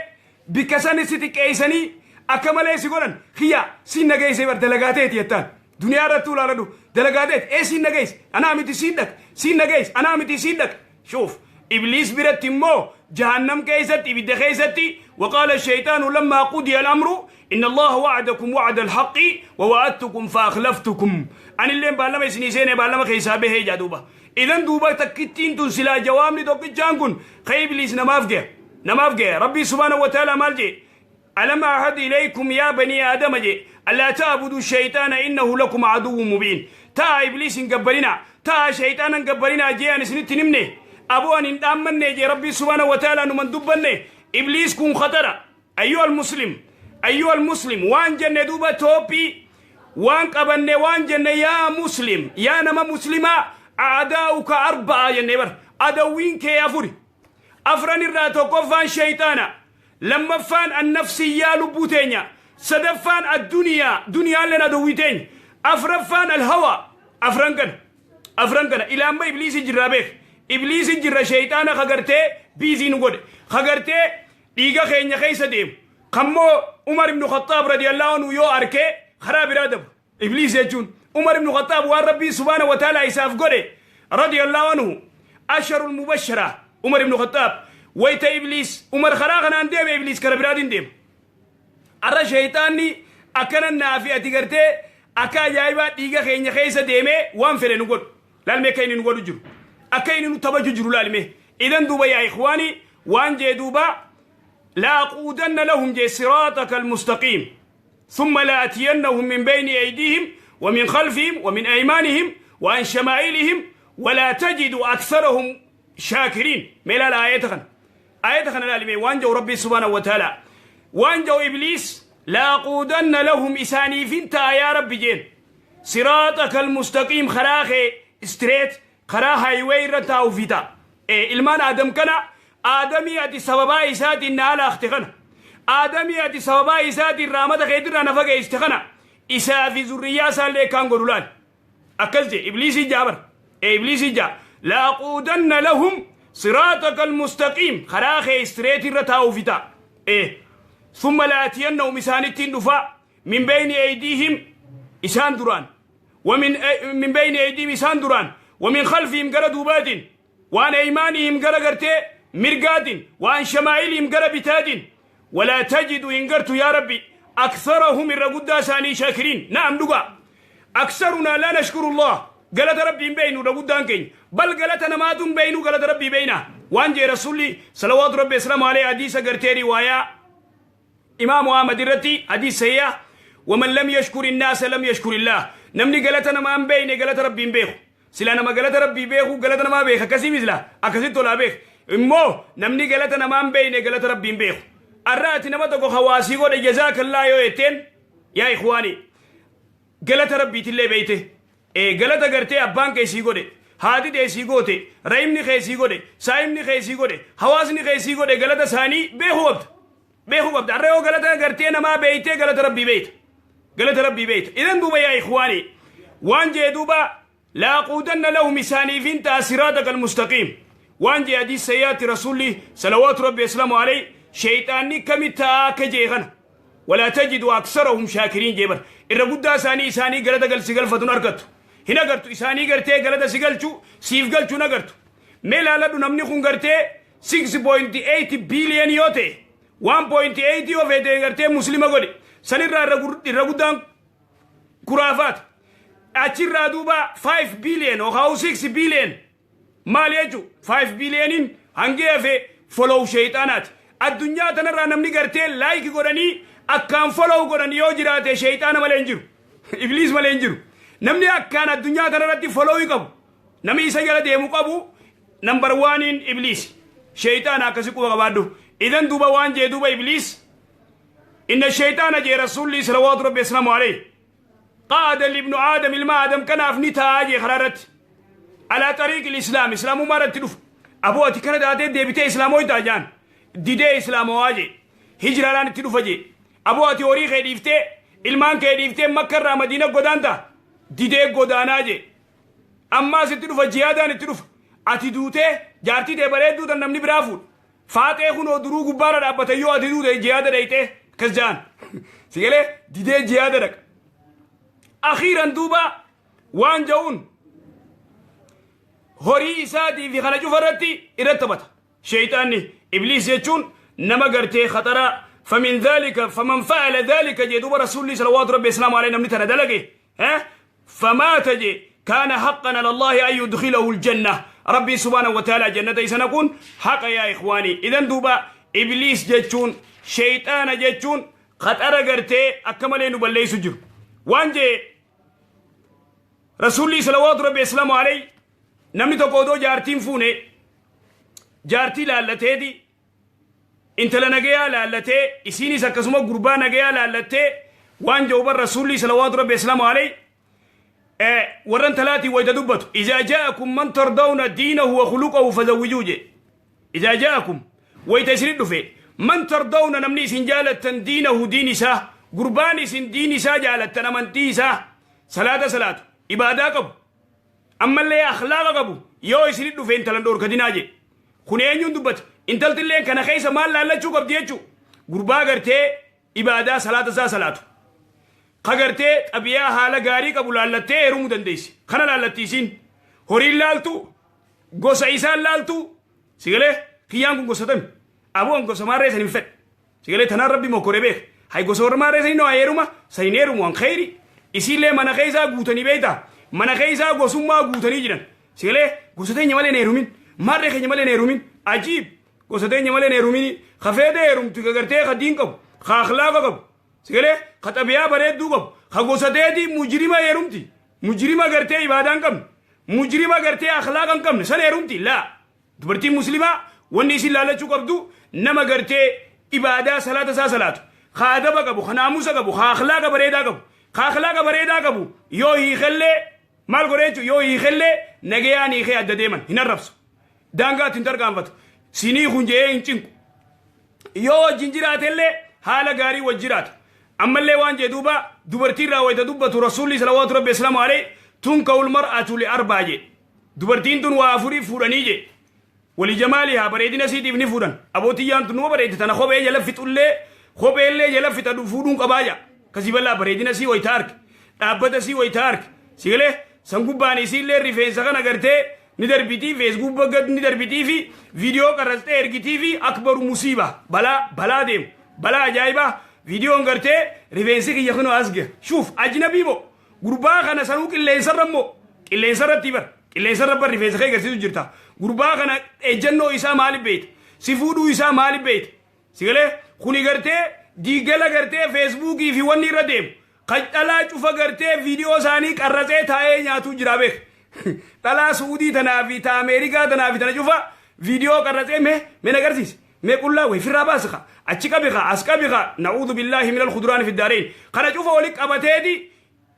bikka san si xiqqeeysanii, akka malee si godhan. Kiyya siin na geeyse bar, dalagaa teeti jettaan. Duniyaa irrattuu ilaaladhu, dalagaa teeti. Ee siin na geeyse, anaa miti siin dhaq, siin na geeyse, anaa miti siin dhaq. شوف, ibliis biratti immoo jahannam keessatti, ibidda keessatti, وقال الشيطان لما قضي الأمر إن الله وعدكم وعد الحق ووعدتكم فأخلفتكم. Ani illeen baallama isinii seene, baallama keessaa bahee jaa duuba. Idan duuba takkittiin tun silaa jawaabni tokkichaan kun ka ibliis namaaf gahe, namaaf gahe. Rabbii سبحانه وتعالى maal jee? ألم أعهد إليكم يا بني آدم جي ألا تعبدوا الشيطان إنه لكم عدو مبين. تا إبليس قبرنا، تا شيطانا قبرنا جي. أن سنت نمني أبو أن آمني جي ربي سبحانه وتعالى نمن دبني. إبليس كن خطر. أيها المسلم، أيها المسلم, waan jenne duuba toopii waan qabanne, waan jenne, yaa muslim, yaa nama muslimaa, أعداؤك أربعة jenne bar. Adawwiin kee afuri. Afran irraa tokkoffaan shayxaana, lammaffaan annafsiyyaa, lubbuu teenya, sadaffaan adduniyaa, duniyaan adawwii teenya, afraffaan الهوى. Afran kana, afran kana ilaamma ibliisi jirraa beek, ibliisi jirra. Shayxaana kagartee busy nu godhe, kagartee dhiiga keenya keessa deemu, kammoo Umar ibnu Khattaab رضي الله عنه yoo arkee karaa biraa dabu. Ibliis jechuun Umar ibnu Khattaab waan rabbii سبحانه وتعالى isaaf godhe, رضي الله عنه, عشرة المبشرة Umar ibnu Khattaab, wayta ibliis Umar karaa kanaan deeme, ibliis kara biraatiin deema. Arra shayxaanni akkana naafi ati gartee akka ajaa'ibaa dhiiga keenya keessa deemee waan fedhe nu godhu. Laalmee akka inni nu godhu jiru, akka inni nu taphaju jiru laalmee. Idan duuba, yaa إخواني, waan jee duuba لأقعدن لهم jee صراطك المستقيم. ثم لآتينهم من بين أيديهم ومن خلفهم ومن أيمانهم وعن شمائلهم ولا تجد أكثرهم شاكرين. Mee ilaala aayata kana. Aayata kana ilaalime. Waan jau Rabbi سبحانه وتعالى, waan jau Ibliis: لأقعدن لهم, isaaniifin ta'a yaa Rabbi jeen, صراطك المستقيم, karaa kee straight, karaa highway irra taa'uufi ta'a. Ilmaan Aadam kana, Aadamii ati sababaa isaatiin na alaakte kana, Aadamii ati sababaa isaatiin raamata keetirraa na fageessite kana, isaa fi zurriyyaa isaallee kaan godhu laal. Akkas je Ibliisii jaa bar. Ibliisii jaa: لأقعدن لهم صراطك المستقيم, karaa kee straight irra taa'uufi ta'a. ثم لآتينهم, isaanittiin dhufaa, من بين أيديهم, isaan duraan, ومن من بين أيديهم, isaan duraan, ومن خلفهم, gara duubaatiin, وعن أيمانهم, gara gartee mirgaatiin, وعن شمائلهم, gara bitaatiin, ولا تجد, hin gartu yaa Rabbi, أكثرهم, irra guddaa isaanii, شاكرين. نعم, dhugaa, أكثرنا لا نشكر الله. Galata Rabbii hin beeynu irra guddaan keenya, bal galata namaatu hin beeynu, galata Rabbii beeyna. Waan jee Rasulli صلوات ربي وسلامه عليه, hadiisa gartee riwaayaa Imaamu Ahmad irratti, hadiis sayyaa: ومن لم يشكر الناس لم يشكر الله. Namni galata namaa hin beeyne galata Rabbii hin beeku. Sila nama galata Rabbii beeku galata namaa beeka. Akkasii misla akkasitti tolaa beek. Immoo namni galata namaa hin beeyne galata Rabbii hin beeku. Arra ati nama tokko hawaasii godhe, جزاك الله yoo jetteen, yaa إخواني, galata Rabbiitillee beeyte. Galata gartee abbaan kee sii godhe, haati tee sii goote, rahimni kee sii godhe, saayimni kee sii godhe, hawaasni kee sii godhe, galata isaanii beekuu qabda, beekuu qabda. Arra yoo galata gartee namaa beeytee, galata Rabbii beeyta, galata Rabbii beeyta. Idan duuba yaa إخواني, waan jee duuba: لأقعدن لهم, isaaniifin ta'a, صراطك المستقيم. Waan jee hadiis sayyaatti Rasulli صلوات ربي وسلامه عليه, sheyxaanni kami ta'a akka jee kana: ولا تجد أكثرهم شاكرين jee bar. Irra guddaa isaanii galata galsi galfatun argattu, hin agartu. Isaanii gartee galata si galchu, siif galchu hin agartu. Mee laaladhu, namni kun gartee 6.8 billion yoo ta'e, 1.8 yoo feete gartee Muslima godhe, sanirraa irra guddaan kuraafaata. Achirraa duuba 5 billion yookaan 6 billion maal jechu? 5 billioniin hangi hafe follow sheeyxaanaati. Addunyaa tanarraa namni gartee like godhanii akkaan follow godhan yoo jiraate, sheeyxaana malee hin jiru, Ibliis malee hin jiru. Namni akkaan addunyaa tanarratti follow qabu, namni isa jala deemu qabu, number oneiin Ibliis, sheeyxaana. Akkasi quba qabaadhu. Idan duuba waan jee duuba Ibliis: إن الشيطان, jee Rasulli صلوات ربي وسلامه عليه, قعد لابن آدم, ilma Aadam kanaaf ni taa'aa jee karaa irratti, على طريق الإسلام, islaamummaa irratti dhufu. Aboo, ati kana taatee deebitee islaamoytaa jaan, didee islaamawaa jee, hijiraadhaan itti dhufa jee. Aboo, ati horii kee dhiiftee, ilmaan kee dhiiftee Makka irraa Madiina godaanta, didee godaanaa jee. Ammaas itti dhufa, jihaadaan itti dhufa. Ati duutee jaartii tee bareedduu tan namni biraa fuudha, faaxee kunoo duruu gubbaarra dhaabbate, yoo ati duute jihaada dhayxee akkas jaan sigalee, didee jihaada dhaqa. أخيرا duuba waan ja'uun, horii isaatii fi kana cufa irratti irratti taphata sheyxaanni. Ibliis jechuun nama gartee khaxaraa. فمن ذلك فمن فعل ذلك, jee duuba Rasulli صلوات ربي وسلامه عليه, namni tana dalage فمات, jee, كان حقا على الله أن يدخله الجنة. ربي سبحانه وتعالى جنة isa naquun haqa yaa إخواني. Idan duuba Ibliis jechuun, sheyxaana jechuun, khaxara gartee akka malee nu balleessu jiru. Waan jee Rasulli صلوات ربي وسلامه عليه, namni tokko odoo jaartiin fuune, jaartii laallateeti, intala nagayaa laallatee, isiinis akkasuma gurbaa nagayaa laallattee, waan jedhu bar Rasuulli صلوات ربي وسلامه عليه warran talaatii wayta dubbatu: إذا جاءكم من ترضون دينه وخلقه فزوجوه je. إذا جاءكم, wayta isinit dhufe, من ترضون, namni isin jaalattan, دينه, diin isaa, gurbaan isin diin isaa jaalattan, amantii isaa, salaata salaatu, ibaadaa qabu, ammallee akhlaaqa qabu yoo isinit dhufe, intalan dhoorkatinaa je. Kun eenyuun dubbate? Intaltillee kana keessa maal laallachuu qabdi jechuu? Gurbaa gartee ibaadaa, salaata isaa salaatu, ka gartee xabiyaa haala gaarii qabu laallattee heerumuu dandeessi. Kana laallatti isiin. Horiin laaltu, gosa isaan laaltu. Sigalee kiyyaan kun gosa tami? Aboon gosa maarree san hin fedhe. Sigalee tanaan Rabbi mokkore beek. Hay, gosa warra maarree sanii noo heeruma, san hin heerumu an kheyri. Isiillee mana keessaa guutanii beeyta, mana keessaa gosummaa guutanii jiran. Sigalee gosa teenya malee hin heerumin, maarree keenya malee hin heerumin. Ajiib, gosa teenya malee hin heerumin. Kafeete heerumtu, ka gartee ka diin qabu, ka akhlaaqa qabu. Sigalee ka xabiyaa bareedduu qabu, ka gosa teetii mujrima heerumti. Mujrima gartee ibaadaa hin qabne, mujrima gartee akhlaaqa hin qabne san heerumti. Laa, dubartiin muslimaa wanni isin laalachuu qabdu nama gartee ibaadaa salaata isaa salaatu, ka adaba qabu, ka naamusa qabu, ka akhlaaqa bareedaa qabu. Ka akhlaaqa bareedaa qabu yoo hiikellee maal godhe jechuun, yoo hiikellee nagayaan hiikee adda deeman, hin arrabsu, daangaatti hin tarkaanfatu, sinii kun je'ee hin cinqu. Yoo wajjin jiraatellee haala gaarii wajji jiraata. Ammallee waan jee duuba, dubartii irraa wayita dubbatu Rasuulli salawaatu rabbi islaamu alayhi, tunkahul mar'atu li arbaa jee. Dubartiin tun waa afurii fuudhanii jee. Wali jamaalihaa, bareedina isiitiif ni fuudhan. Abootiyyaan tun numa bareeddi, tana kophee jala fixullee, kopheellee jala fixa fuudhuun qabaa jaa. Kasii bal'aa bareedina isii wayita arge, dhaabbata isii wayita arge, sigalee san gubbaan isiillee rifeensa kana gartee ni darbitii, feesbuuka gad ni darbitii fi viidiyoo qarrastee ergitii fi akbaru musiiba, balaa balaa deemu, balaa ajaa'ibaa. Viidiyoon gartee rifeensi kiyya kunoo as gahe, shuuf ajnabii moo gurbaa kana sanuu qilleensarra immoo qilleensarratti bar, qilleensarra bar rifeensa kee agarsiisu jirta. Gurbaa kana ejjennoo isaa maaliif beekta? Si fuudhuu isaa maaliif beekta? Sigalee kuni gartee diigala gartee feesbuukii fi wanni irra deemu kan dhalaa cufa gartee viidiyoo isaanii qarratsee taa'ee nyaatuu jira beek. Dhalaa Suudii tanaa fi ta Ameerikaa tanaa fi tana cufa viidiyoo qarratsee mee mee agarsiise, mee qullaa wayi firraa baasi, ka achi qabi, ka as qabi, ka na'uudhu billaahi minal khuduraani fi daarain kana cufa wali qabateeti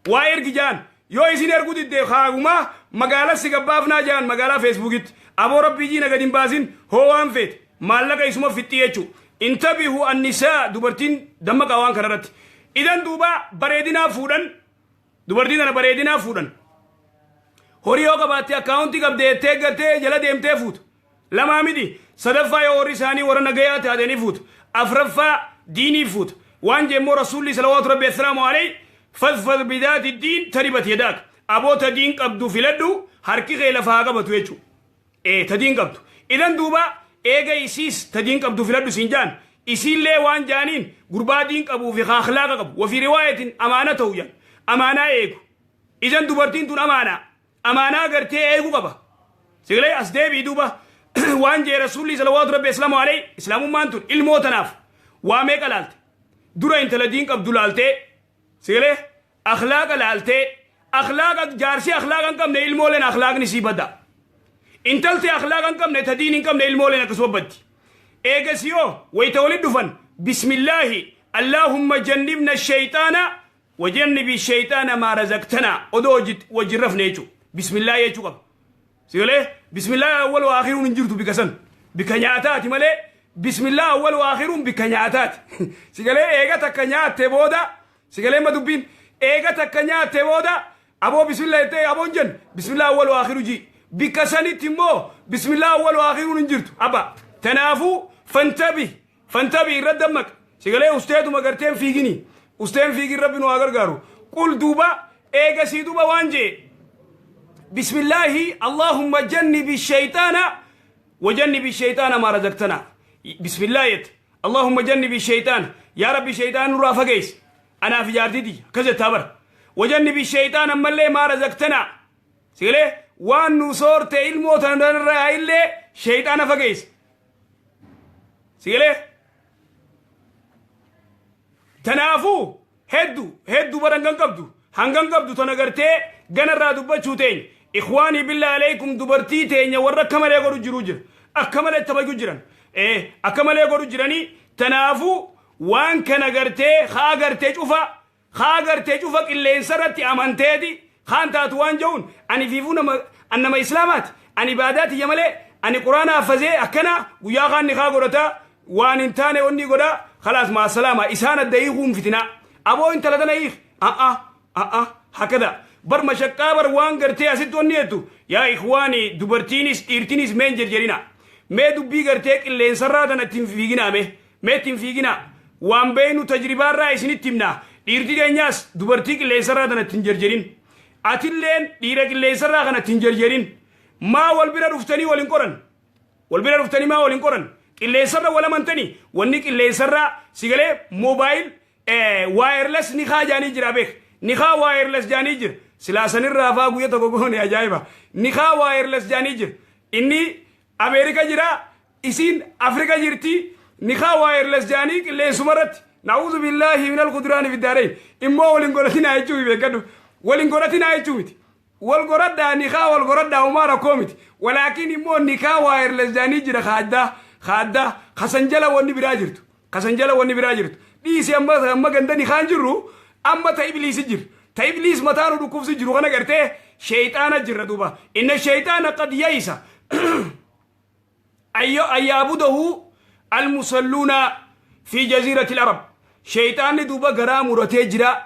waa ergi jaan. Yoo isin erguu didde, kaagumaa magaalaa si gabbaafnaa jaan, magaalaa feesbuukitti. Aboo rabbii jiina gadi hin baasin, hoo waan feete maallaqa isuma fixxii jechuu. Intabihu annisaa, dubartiin dammaqaa waan kanarratti. Idan duuba bareedinaa fuudhan, dubartii tana bareedinaa fuudhan. Horii yoo qabaatte, akkaawuntii qabde jettee gartee jala deemtee fuuta. Lamaa miti, sadaffaa yoo warri isaanii warra nagayaa taatanii fuuta. Afraffaa diinii fuuta. Waan jemmoo Rasuulli salawaatu rabbi assalaamu alayhi, fadfar bidaati diin taribat yadaak. Aboota diin qabdu filadhu, harki kee lafa haa qabatu jechuudha. Ee, ta diin qabdu. Idan duuba eega isiis ta diin qabdu filadhu siin jaan, isiillee waan jaaniin gurbaa diin qabuu fi akhlaaqa qabu, wafii riwaayatin amaana ta'u jaan, amaanaa eegu. Idan dubartiin tun amaanaa amaanaa gartee eeguu qaba. Sigalee as deebi'i duuba, waan jee Rasuulli salawaatu rabbi islaamu alayhi, islaamummaan tun ilmoo tanaaf waa meeqa laalte? Dura intala diin qabdu laaltee, sigalee akhlaaqa laaltee. Akhlaaqa jaarsi akhlaaqa hin qabne, ilmooleen akhlaaqni sii bada. Intalti akhlaaqa hin qabne, ta diin hin qabne, ilmooleen akkasuma baddi. Eegasiyoo wayita walit dhufan, bismillaahi allaahumma jannibna shayxaana wajannibi shayxaana maa razaqtanaa, odoo wajjin rafne jechuu bismillaahi jechuu qaba. Sigalee bismillaahi awwal wa akhiruun hin jirtu bika san, bika nyaataati malee. Bismillah awwal wa akhiruun bika nyaataati. Sigalee eega takka nyaatte booda, sigalee ma dubbiin eega takka nyaatte booda, aboo bismillah jettee aboon jennu bismillah awwal wa akhiru ji. Bika sanitti immoo bismillah awwal wa akhiruun hin jirtu abba. Tanaafuu fantabi fantabi, irra dammaq. Sigalee usteetuma garteen fiigini, usteen fiigin, rabbi nu haa gargaaru. Qul duuba eegasii duuba waan jee, bismillaahi allahumma jannibi shayxaana wajannibi shayxaana maa razaqtana. Bismillah jette, allahumma jannibi shayxaana, yaa rabbi shayxaan nurraa fageessi anaaf ijaartiti akkas jettaa bara. Wajannibi shayxaana ammallee maa razaqtana, sigalee waan nu soorte ilmoo tanarraa illee shayxaana fageessi. Sigalee tanaafuu heddu heddu bara hangan qabdu, hangan qabdu tana gartee ganarraa dubbachuu teenya. Ikhwaanii, billaa alaykum, dubartii teenya warra akka malee godhu jiruu jira, akka malee taphachuu jiran, akka malee godhu jiranii. Tanaafuu waan kana gartee haa gartee cufa, haa gartee cufa qilleensa irratti amanteeti kaan taatu waan je'uun, ani fiifuu nama, an nama islaamaati, ani ibaadaa tiyya malee, ani quraana haffazee akkana guyyaa kaan ni kaa godhata, waan hin taane onni godha, khalaas maasalaama. Isaan adda hiikuun fitinaa. Aboo intala tana hiik, a'a a'a hakada bar mashaqqaa bar waan gartee asitti onni jettu. Yaa ikhwaani, dubartiinis dhiirtinis meen jerjerina, mee dubbii gartee qilleensarraa tana ittiin fiiginaa, mee mee ittiin fiiginaa. Waan beeynu tajribaarraa isinitti himnaa. Dhiirti keenyaas dubartii qilleensarraa tana ittiin jerjerin, atilleen dhiira qilleensarraa kana ittiin jerjerin. Maa wal bira dhuftanii wal hin qoran? Wal bira dhuftanii maa wal hin qoran? Qilleensarra wal amantanii, wanni qilleensarraa sigalee mobile wireless nikaa jaanii jira beek, nikaa wireless jaanii jira. Silaa sanirraa faa guyya tokko goone ajaa'iba. Nikaa wireless jaanii jira. Inni Ameerika jira, isiin Afrika jirti. Nikaa wireless jaanii qilleensuma irratti. Na'uuzu billaahi minal khuduraani fiddaarayn. Immoo wal hin godhatinaa jechuu beekadhu. Wal hin godhatinaa jechuu miti. Wal godhadhaa, nikaa wal godhadhaa, homaa rakkoo miti. Walaakin immoo nikaa wireless jaanii jira kaaddaa kaaddaa kasan jala wanni biraa jirtu. Kasan jala wanni biraa jirtu. Dhiisi, amma amma ganda nikaan jirru amma ta ibliisi jira. Ta ibliis mataa nu dhukkubsi jiru kana gartee sheeyxaana jirra duuba. Inna sheeyxaana qad yayisa. An yaabudahu almusalluuna fi jaziirati arab. Sheeyxaanni duuba garaa muratee jira.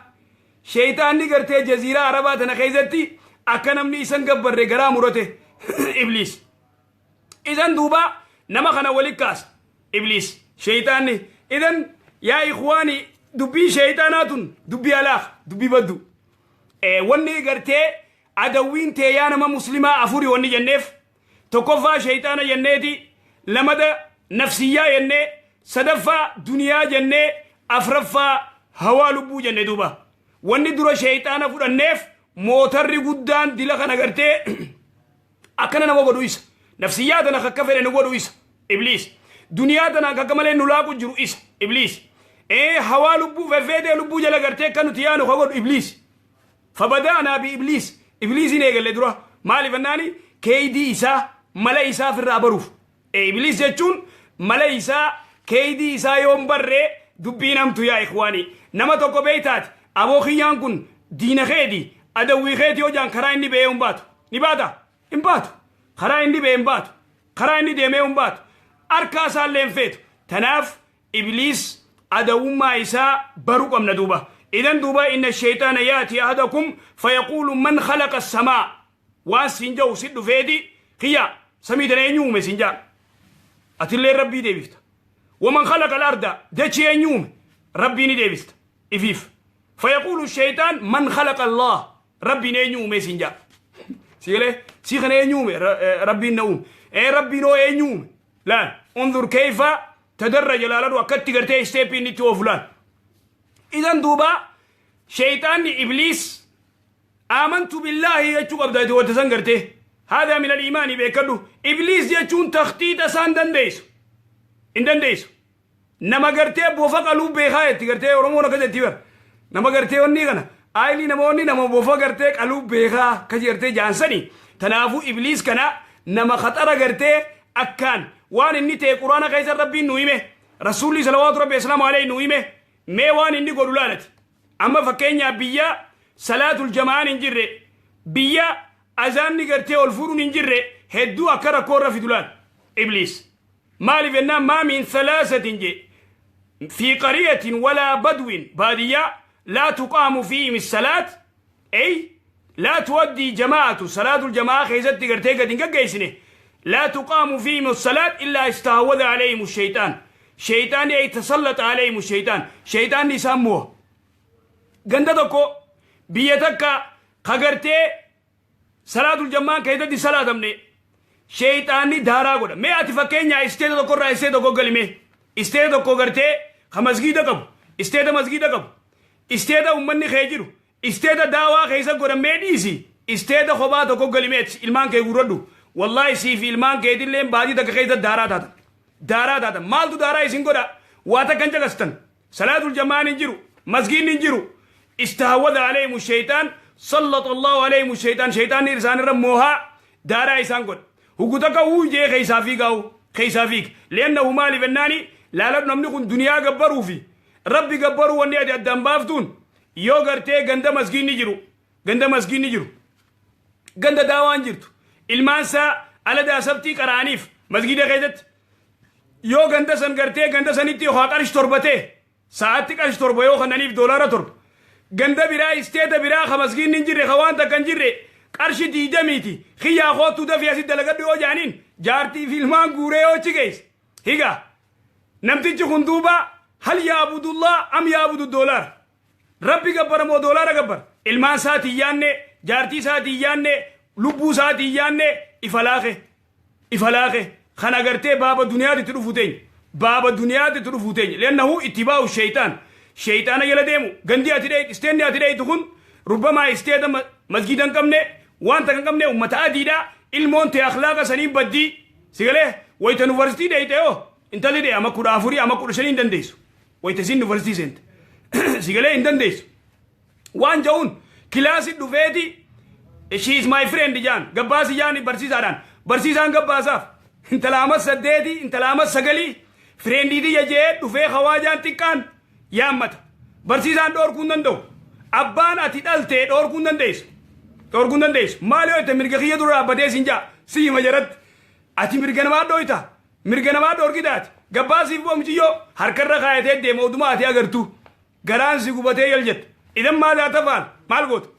Sheeyxaanni gartee jaziiraa Arabaa tana keessatti akka namni isan gabbarre garaa murate ibliis. Idan duuba nama kana wali kaasa ibliis, sheeyxaanni. Idan yaa ikhwaani, dubbii sheeyxaanaa tun dubbii alaaq, dubbii baddu. Wanni gartee adawwiin tee yaa nama muslimaa afuri wanni jenneef, tokkoffaa sheeyxaana jenneeti, lamada nafsiyyaa jennee, sadaffaa duniyaa jennee, afraffaa hawaa lubbuu jenne. Duuba wanni dura sheeyxaana fudhanneef mootarri guddaan dila kana gartee akkana nama godhu isa. Nafsiyyaa tana akka fedhe nu godhu isa ibliis. Duniyaa tana akka malee nu laaqu jiru isa ibliis. Hawaa lubbuu feffeetee lubbuu jala gartee akka nuti yaanu ka godhu ibliis. Fabadaanaa bi ibliis. Ibliisiin eegalle dura. Maaliif ennaani, keeydii isaa, mala isaa ofirraa baruuf. Ibliis jechuun mala isaa, keeydii isaa yoon barree dubbiin hamtu. Yaa ikhwaanii, nama tokko beeytaati, aboo kiyyaan kun diina keeti, adawwii keeti yoo jaan, karaa inni ba'ee hin baatu. Ni baata? Hin baatu. Karaa inni ba'ee hin baatu, karaa inni deemee hin baatu, harkaa isaallee hin feetu. Tanaaf ibliis adawummaa isaa baruu qabna duuba. Idan duuba inna sheeyxaana yaati ahadakum fayaquulu man khalaqa samaa waan siin jedhu si dhufeeti, kiyya samii tana eenyu uume siin jaa. Atillee rabbii deebifta. Waman khalaqa al-arda, dachii eenyu uume, rabbii ni deebista ifiif. Fayaquulu sheeyxaan man khalaqa Allah, rabbiin eenyu uume siin jaa. Sigalee si kana eenyu uume? Rabbiin na uume. Ee, rabbiin hoo eenyu uume? Laal, unzur kayfa tadarraja, laaladhu akkatti gartee step inni itti oofu laal. Idan duuba sheeyxaanni ibliis aamantu billaahi jechuu qabda ati wanta san gartee. Haadaa min al-iimaani beekadhu. Ibliis jechuun takhtiita isaan dandeessu hin dandeessu. Nama gartee bofa qaluu beekaa jetti gartee Oromoon akka jetti bar. Nama gartee wanni kana aayilii namoonni nama bofa gartee qaluu beekaa akkas gartee jaansani. Tanaafuu ibliis kana nama khaxara gartee akkaan waan inni ta'e quraana keessa rabbiin nu hime, rasuulli salawaatu rabbi asalaamu alayhi nu hime. Mee waan inni godhu laalati. Amma fakkeenyaaf biyya salaatul jama'aan hin jirre, biyya azaanni gartee ol fuudhuun hin jirre, hedduu akka rakkoo irra fidu laal ibliis. Maaliif jennaan, maa min thalaasatin je fi qariyatin walaa badwin, baadiyyaa, laa tuqaamu fiihim salaat, ey laa tuwaddii jamaa'atu, salaatul jama'aa keessatti gartee gad hin gaggeessine, laa tuqaamu fiihim salaat illaa istahawwada alayhim shaytaan. Shaytaanni ay tasallata alayhim shaytaan, shaytaanni isaan mo'a. Ganda tokko, biyya takka ka gartee salaatul jama'aan keessatti salaatamne sheeyxaanni daaraa godha. Mee ati fakkeenyaa state tokko irraa state tokko galime, state tokko gartee ka masgiida qabu, state masgiida qabu, state ummanni kee jiru, state daawaa keessa godhamee dhiisi, state kophaa tokko galimeet ilmaan kee guurradhu. Wallaahi sii fi ilmaan keetillee baadii takka keessa daaraa taatan, daaraa taatan. Maaltu daaraa isin godha? Waa takka hin caqastan. Salaatul jamaan hin jiru, masgiidni hin jiru. Istahawwada alayhimu shaytaan, sallata Allahu alayhimu shaytaan, shaytaanni isaan irra moohaa daaraa isaan godha. Hugu takka wuu jee keessaa fiigaa'u, keessaa fiiga. Li'annahu maaliif ennaani, laaladhu, namni kun duniyaa gabbaruu fi rabbi gabbaruu wanni ati addaan baaftuun yoo gartee ganda masgiidni jiru, ganda masgiidni jiru, ganda daawaan jirtu, ilmaan isaa aladaa sabtii qara'aniif masgiida keessatti, yoo ganda san gartee ganda sanitti yoo qarshi 7 ta'e, sa'aatti qarshi 7 yoo kannaniif $7, ganda biraa, state biraa ka masgiinni hin jirre, ka waan takka hin jirre, qarshi 20ti, kiyyaa koottuu dafii asit dalagadhu yoo jaaniin, jaartii fi ilmaan guuree yoo achi geesse higa, namtichi kun duuba hal yaabudullah am yaabudu doolaar? Rabbi gabbara moo doolaara gabbara? Ilmaan isaatii yaanne, jaartii isaatii yaanne, lubbuu isaatii yaanne, ifa laaqe, ifa laaqe. Kana gartee baaba duniyaatti dhufu teenya, baaba duniyaatti dhufu teenya. Li'annahu ittibaa'u sheeytaan, sheeytaana jala deemu. Gandi ati dheeytu, stateni ati dheeytu kun rubbamaa state masgiida hin qabne, waan takka hin qabne, ummata adiidha. Ilmoon tee akhlaaqa saniin baddii. Sigalee wayita yuunivarsiitii dheeyte yoo intalli dhee ama 14 ama 15 hin dandeessu. Wayita isiin yuunivarsiitii seente. Si galee hin dandeessu. Waan ja'uun kilaasii dhufeeti, "She is my friend" jaan gabbaasi jaan barsiisaadhaan. Barsiisaan gabbaasaaf intala ama 8, intala ama 9 friendiitii jee dhufee hawaajaan xiqqaan yaammata. Barsiisaan dhoorkuu hin danda'u. Abbaan ati dhaltee dhoorkuu hin dandeessu. Dhoorkuu hin dandeessu. Maal yoo jette, mirga kiyya dura dhaabbatee siin jaa si hima jaratti. Ati mirga namaa dhooyta. Mirga namaa dhoorkitaati. Gabbaasiif boomchiyyoo harkarra kaayatee deema oduma ati agartu. Garaan si gubatee yal jette. Idan maal haa tafaan maal goota?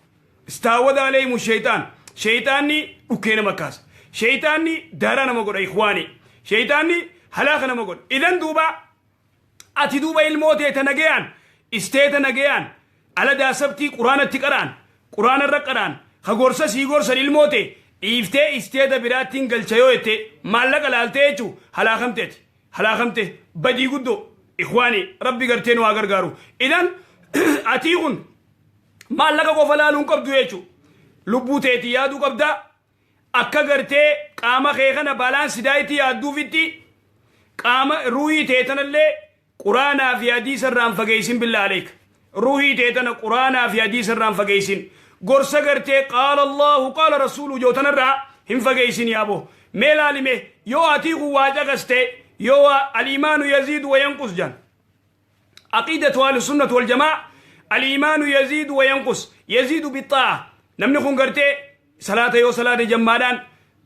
استحوذ عليهم الشيطان. Shayxaanni dhukkee nama kaasa. Shayxaanni daaraa nama godha, إخواني. Shayxaanni halaaka nama godha. Idan duuba ati duuba ilmoo teeta nagayaan isteeta nagayaan ala daasabtii quraanatti qaraan, quraanarra qaraan, ka gorsa sii gorsan ilmoo tee dhiiftee isteeta biraattiin galcha yoo jette, maallaqa laaltee jechuu halaakamteeti. Halaakamte, badii guddoo, إخواني. Rabbi gartee nu haa gargaaru. Idan atii kun maallaqa qofa laaluun qabdu jechuu, lubbuu teeti yaaduu qabdaa. Akka gartee qaama kee kana balance dietii yaadduufitti qaama ruuhii teetanallee quraanaa fi hadiisa irraan fageessin. بالله عليك, ruuhii teetana quraanaa fi hadiisa irraan fageessin. Gorsa gartee قال الله قال رسوله jootanarraa hin fageessin. Yaabo, mee laalime, yoo atii kun waa caqaste, yoo الإيمان يزيد وينقص jan, عقيدة أهل السنة والجماعة الإيمان يزيد وينقص، يزيد بالطاعة. Namni kun gartee salaata yoo salaata jammaadhaan,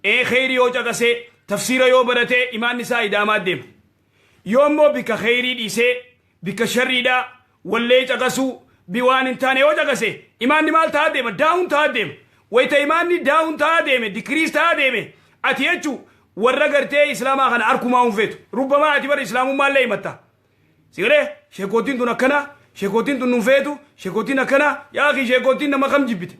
ee kheyrii yoo caqasee, tafsiira yoo baratee, imaanni isaa idaamaa deema. Yoo immoo bika kheyrii dhiisee bika sharriidhaa wallee caqasuu bi waan hin taane yoo caqase, imaanni maal ta'aa deema? Down ta'aa deema. Wayita imaanni down ta'aa deeme, decrease ta'aa deeme, ati jechuu warra gartee islaamaa kana arkumaa hin feetu. Rubbamaa ati bara islaamummaallee himatta. Sigalee sheekootiin tun akkana, sheekootiin tun nun feetu, sheekootiin akkana. Yaa akhi, sheekootiin nama kam jibbite?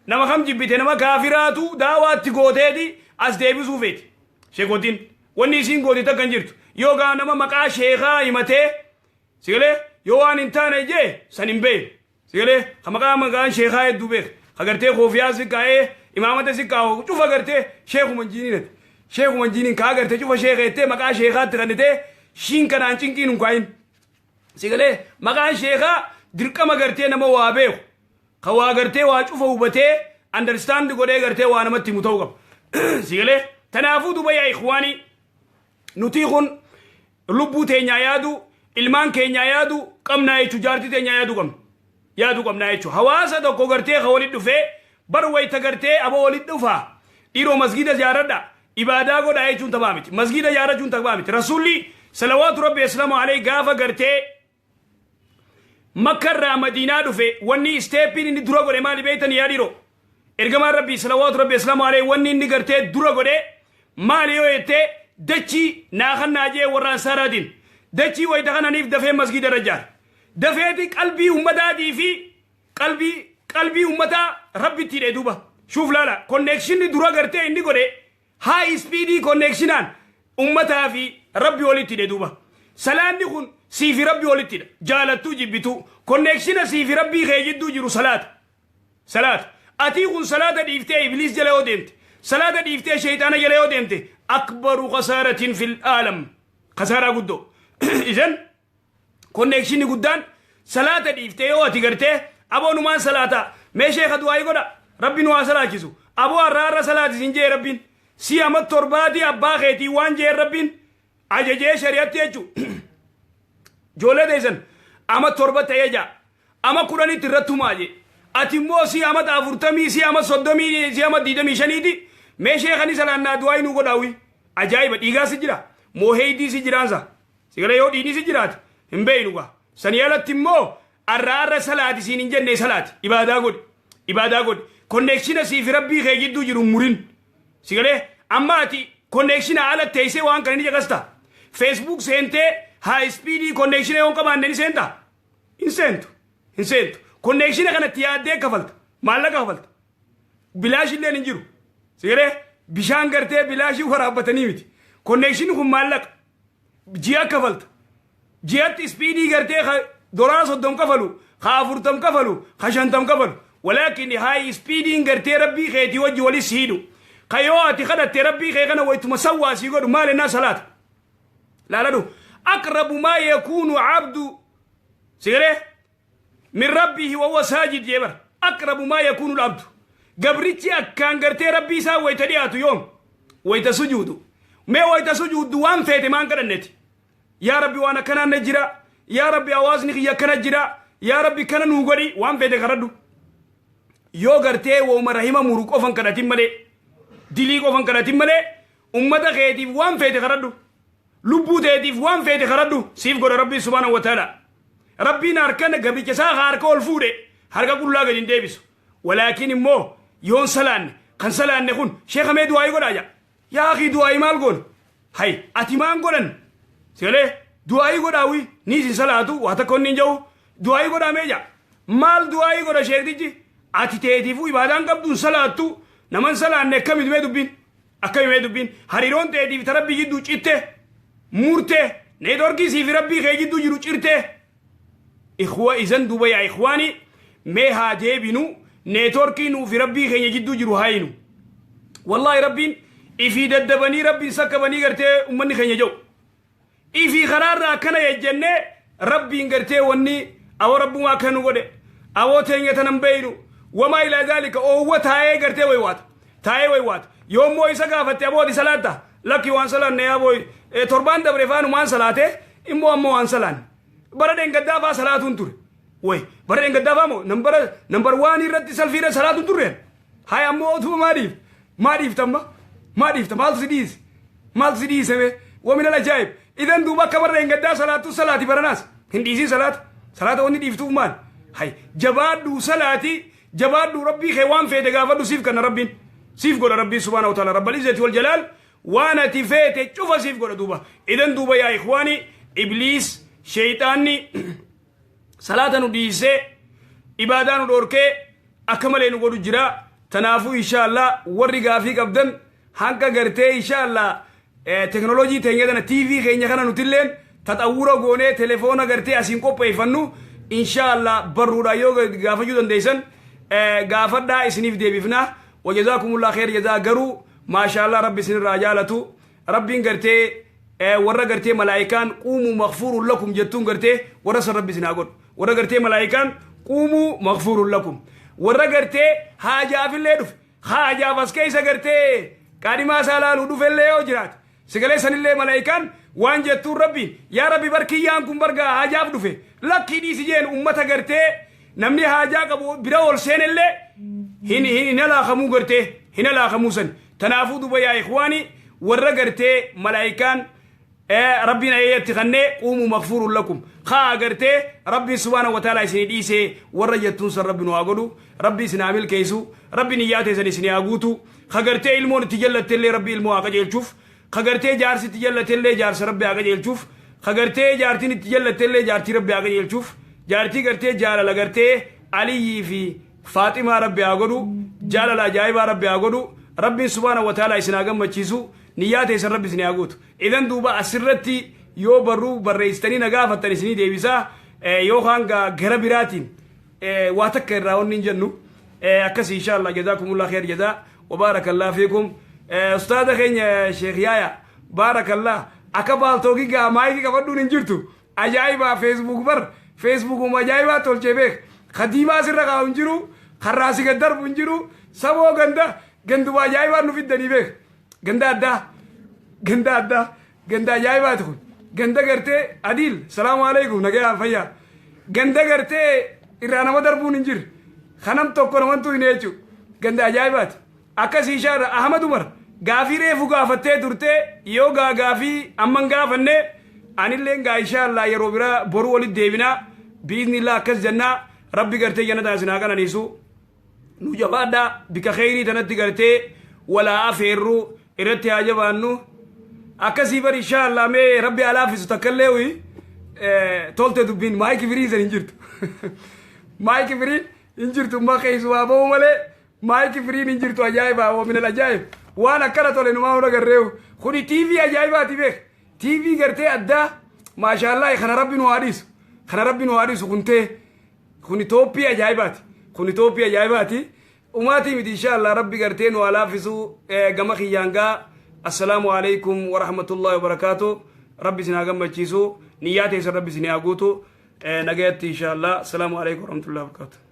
Nama kam jibbite? Nama kaafiraatu daawaatti gooteeti as deebisuu feeti. Sheekootiin wanni isiin goote takka hin jirtu. Yoo gaa nama maqaa sheekaa himatee, sigalee, yoo waan hin taane jee san hin beeku. Sigalee ka maqaa maqaan sheekaa hedduu beek, ka gartee koofiyaa si kaa'ee imaamata si kaa'u cufa gartee sheekuma jiiniinati. Sheekuma jiiniin kaa gartee cufa sheekeettee maqaa sheekaatti kannitee shiin kanaan cinqiin hin kaa'in. Sigalee maqaan sheekaa dirqama gartee nama waa beeku, ka waa gartee waa cufa hubatee understand godhee gartee waa namatti himu ta'uu qaba. Sigalee tanaafuu duba yaa إخواني, nuti kun lubbuu teenyaa yaadu, ilmaan keenyaa yaadu qabnaa jechuu, jaartii teenyaa yaaduu qabna. Yaaduu qabnaa jechuu. Hawaasa tokko gartee ka walit dhufee bar wayita gartee aboo walit dhufaa, dhiiroo masgiida ziyaaradha, ibaadaa godhaa jechuun taphaa miti. Masgiida ijaarrachuun taphaa miti. Rasuulli صلوات ربي وسلامه عليه gaafa gartee Makkarraa Madiinaa dhufe, wanni stepiin inni dura godhe maali beektan, yaa dhiiroo? Ergamaan Rabbii صلوات ربي وسلامه عليه wanni inni gartee dura godhe maali yoo jettee, dachii naa kannaa jee warra ansaaraatiin. Dachii wayita kananiif dafee masgiida irra ijaare. Dafeeti qalbii ummataatii fi qalbii ummataa Rabbitti hidhe. Duuba شوف, laala, connectionni dura gartee inni godhe high speedii connectionaan ummataa fi Rabbi walitti hidhe. Duuba salaanni kun sii fi Rabbi walitti hidha, jaalattuu jibbituu. Connectiona sii fi Rabbii kee jidduu jiru salaata. Salaata atii kun salaata dhiiftee ibliis jala yoo deemte, salaata dhiiftee shayxaana jala yoo deemte, أكبر خسارة في العالم, khasaaraa guddoo. Isan connectionni guddaan salaata dhiiftee yoo ati gartee aboonumaan salaata mee sheeka du'aayii godha, Rabbi nu haa salaachisu. Aboo, har'a har'a salaati jee Rabbiin si ama 7ti abbaa keetii waan jee Rabbiin ajajee shari'atti jechuu. Ijoollee teessan ama 7 ta'ee jaa ama 10tti irratti humaa jee. Ati immoo si ama 40, si ama 30, si ama 25ti mee sheekani salaannaa du'aayii nu godhaawwi. Ajaa'iba, dhiigaa si jira moo heeydii si jiraansa? Sigalee yoo dhiigni si jiraate hin beeynu gaa. Sanii alatti immoo arra arra salaati siin hin jenne, salaati, ibaadaa godhi, ibaadaa godhi. Connectiona siif Rabbii kee jidduu jiru murin. Sigalee amma ati connectiona ala teessee waan kana ni caqasta. Facebook seentee high speedii connectiona yoo hin qabaanne ni seenta? Hin seentu, hin seentu. Connectiona kanatti yaaddee kafalta, maallaqa kafalta. Bilaash illeen hin jiru. Sigalee bishaan gartee bilaashii waraabbatanii miti. Connectionni kun maallaqa ji'a kafalta. Ji'atti speedii gartee doolaara 30 kafalu, ka 40 kafalu, ka 50 kafalu, ولكن high speediin gartee Rabbii keetii wajji walis hiidhu, ka yoo ati kadhatte Rabbii kee kana waytuma sawwaa sii godhu maal ennaa salaata laaladhu. أقرب ما يكون عبد Sigalee min rabbihi wahuwa saajid jee bar. Aqrabu maa yakuunu al-abdu. Gabrichi akkaan gartee rabbii isaa wayta dhiyaatu yoom? Wayta sujuudu. Mee wayta sujuuddu waan feete maan kadhanneti? Yaa Rabbi, waan akkanaan na jira. Yaa Rabbi, hawaasni kiyya akkana jira. Yaa Rabbi, kana nuu godhi, waan feete kadhadhu. Yoo gartee wooma rahima muru qofan kadhatin malee, dilii qofan kadhatin malee, ummata keetiif waan feete kadhadhu. Lubbuu teetiif waan feete kadhadhu, siif godha Rabbiin subhaanahu wa ta'ala. Rabbiin harka gabricha isaa harka ol fuudhe harka qullaa gadi hin deebisu. Walaakin immoo yoon salaanne kan salaanne kun sheeka mee du'aayii godhaa jaa. Yaa akii, du'aayii maal goona? Hay, ati maan godhan? Sigalee du'aayii godhaawi ni isin salaatu waa takka inni hin jiru, du'aayii godhaa mee jaa. Maal du'aayii godha sheektichi? Ati teetiifuu ibaadaan qabdu hin salaattu, naman salaanne akkamitti mee dubbiin? Akkami mee dubbiin? Hariiroon teetiif ta rabbii jidduu citte, murte, networkii siif rabbii kee jidduu jiru cirte. Ikhwa, izan duuba yaa ikhwaani, mee haa deebinu, networkii nuufi rabbii keenya jidduu jiru haayinu. Wallaahi, rabbiin ifii daddabanii rabbiin sakkabanii gartee ummanni keenya jiru. Ifii karaarraa akkana ejjennee rabbiin gartee wanni awoo rabbumaa akka nu godhe, awoo teenya tanan beeynu, wamaa ilaa zaalika, oowwa taa'ee gartee waywaata. Taa'ee waywaata. Yoommoo isa gaafatte, abooti salaatta? Lakki, waan salaanne yaa booy, torbaan dabre faanumaan salaate, immoo ammoo waan salaanne. Bara dheengaddaa faa salaatuun ture. Way, bara dheengaddaa faa moo number one irratti salfiirra salaatuun turre. Hay, ammoo otuma maa dhiif? Maa dhiiftamma? Maa dhiifta? Maaltu si dhiise? Maaltu si dhiise mee? Wa minal ajaa'ib. Idan duuba akka bara dheengaddaa salaattu salaati baranaas. Hin dhiisin salaata. Salaata wanni dhiiftuuf maal? Hay, jabaadhuu salaati, jabaadhuu rabbii kee waan feete gaafadhu, siif kanna rabbiin. Siif godha rabbiin subhaanahu wa ta'ala, rabbal izzati wal jalaal, waan ati feete cufa siif godha duuba. Idan duuba yaa ikhwaani, ibliis sheeyxaanni salaata nu dhiisee, ibaadaa nu dhorkee, akka malee nu godhu jira. Tanaafuu insha Allah warri gaafii qabdan hanga gartee insha Allah teknooloojii teenya tana, TV keenya kana nutilleen taxawwura goonee telefoona gartee asiin qopheeffannu, insha Allah barruudhaan yoo gaafachuu dandeessan gaafadhaa, isiniif deebifna. Wajazaakumullaa kheer jazaa. Garuu maashaallah, rabbi isinirraa jaalatu. Rabbiin gartee warra gartee malaayikaan quumuu maghfuurun lakum jettuun gartee warra san rabbi isin haa godhu. Warra gartee malaayikaan quumuu maghfuurun lakum, warra gartee haajaafillee dhufe, haajaaf as keessa gartee qaadhimaa isaa laaluu dhufellee yoo jiraate, sigalee sanillee malaayikaan waan jettuun rabbiin, yaa rabbi, barkiyyaan kun bargaa haajaaf dhufe, lakkii dhiisi jeen. Ummata gartee namni haajaa qabu bira ol seenellee hin halaakamuu, gartee hin halaakamuu san. Tanaafuu duba yaa ikhwaani, warra gartee malaayikaan rabbiin ayeeyatti kannee quumuu maghfuurun lakum kaa gartee rabbiin subhaana wa ta'ala isinii dhiisee warra jettuun san rabbi nu haa godhu. Rabbi isin haa milkeessu, rabbi niyyaa teessan isinii haa guutu. Ka gartee ilmoon itti jallattellee rabbi ilmoo haa qajeelchuuf, ka gartee jaarsi itti jallattellee jaarsa rabbi haa qajeelchuuf, ka gartee jaartiin itti jallattellee jaartii rabbi haa qajeelchuuf. Jaartii gartee jaalala gartee Aliyyii fi Faaximaa rabbi haa godhu, jaalala ajaa'ibaa rabbi haa godhu. Rabbiin subhaana wa ta'ala isin haa gammachiisu, niyyaa teessan rabbi isin haa guutu. Idan duuba asirratti yoo barruu barreessitanii na gaafattan isinii deebisaa, yookaan gara biraatiin waa takka irraa wanni hin jennu akkasii insha Allah. Jazaakumullah kheer jazaa wa baarakallah fiikum. Ustaada keenya Sheekh Yaaya, baarakallah. Akka Paltalkii gaa maayikii qabadhuun hin jirtu. Ajaa'ibaa, Facebook bar Facebookuma ajaa'ibaa tolchee beek. Kadiimaa sirra kaa'u hin jiru, karraa si gad darbu hin jiru. Saboo ganda ganduma ajaa'ibaa nu fiddanii beek. Ganda addaa, ganda addaa, ganda ajaa'ibaati kun. Ganda gartee Adiil, salaamu alaikum, nagayaa fayyaa. Ganda gartee irraa nama darbuun hin jirre, kanam tokko namantu hin jechuudha. Ganda ajaa'ibaati akkasii inshaalla. Ahmad Umar, gaafii reefu gaafattee turte, yoo gaa gaafii amman gaafanne anilleen gaa inshaalla yeroo biraa boruu walitti deebinaa biiznillah. Akkas jennaa, rabbi gartee jannataan isin haa qananiisu. Nu jabaadhaa, bika kheyrii tanatti gartee walaa afeerru irratti haa jabaannu. Akkasii bar inshaalla. Mee rabbi haa laaffisu. Takkallee wi tolte dubbiin maayiki firiin san hin jirtu, maayiki firiin hin jirtu. Ma keessumaa ba'u malee maayiki firiin hin jirtu. Ajaa'ibaa, wa minal ajaa'ib, waan akkana tole numaa hunda garreewu. Kuni TV ajaa'ibaati beek, TV gartee addaa. Maashaallah, kana rabbi nu haa dhiisu, kana rabbi nu haa dhiisu. Kun tee kun tooppii ajaa'ibaati, kun tooppii ajaa'ibaati. Umaatii miti insha Allah. Rabbi gartee nu haa laaffisu. Gama kiyyaangaa assalaamu alaikum warahmatullahi wabarakaatu. Rabbi isin haa gammachiisu, niyyaa teessan rabbi isin haa guutu. Nagayatti, insha Allah. Assalaamu alaikum warahmatullahi wabarakatuh.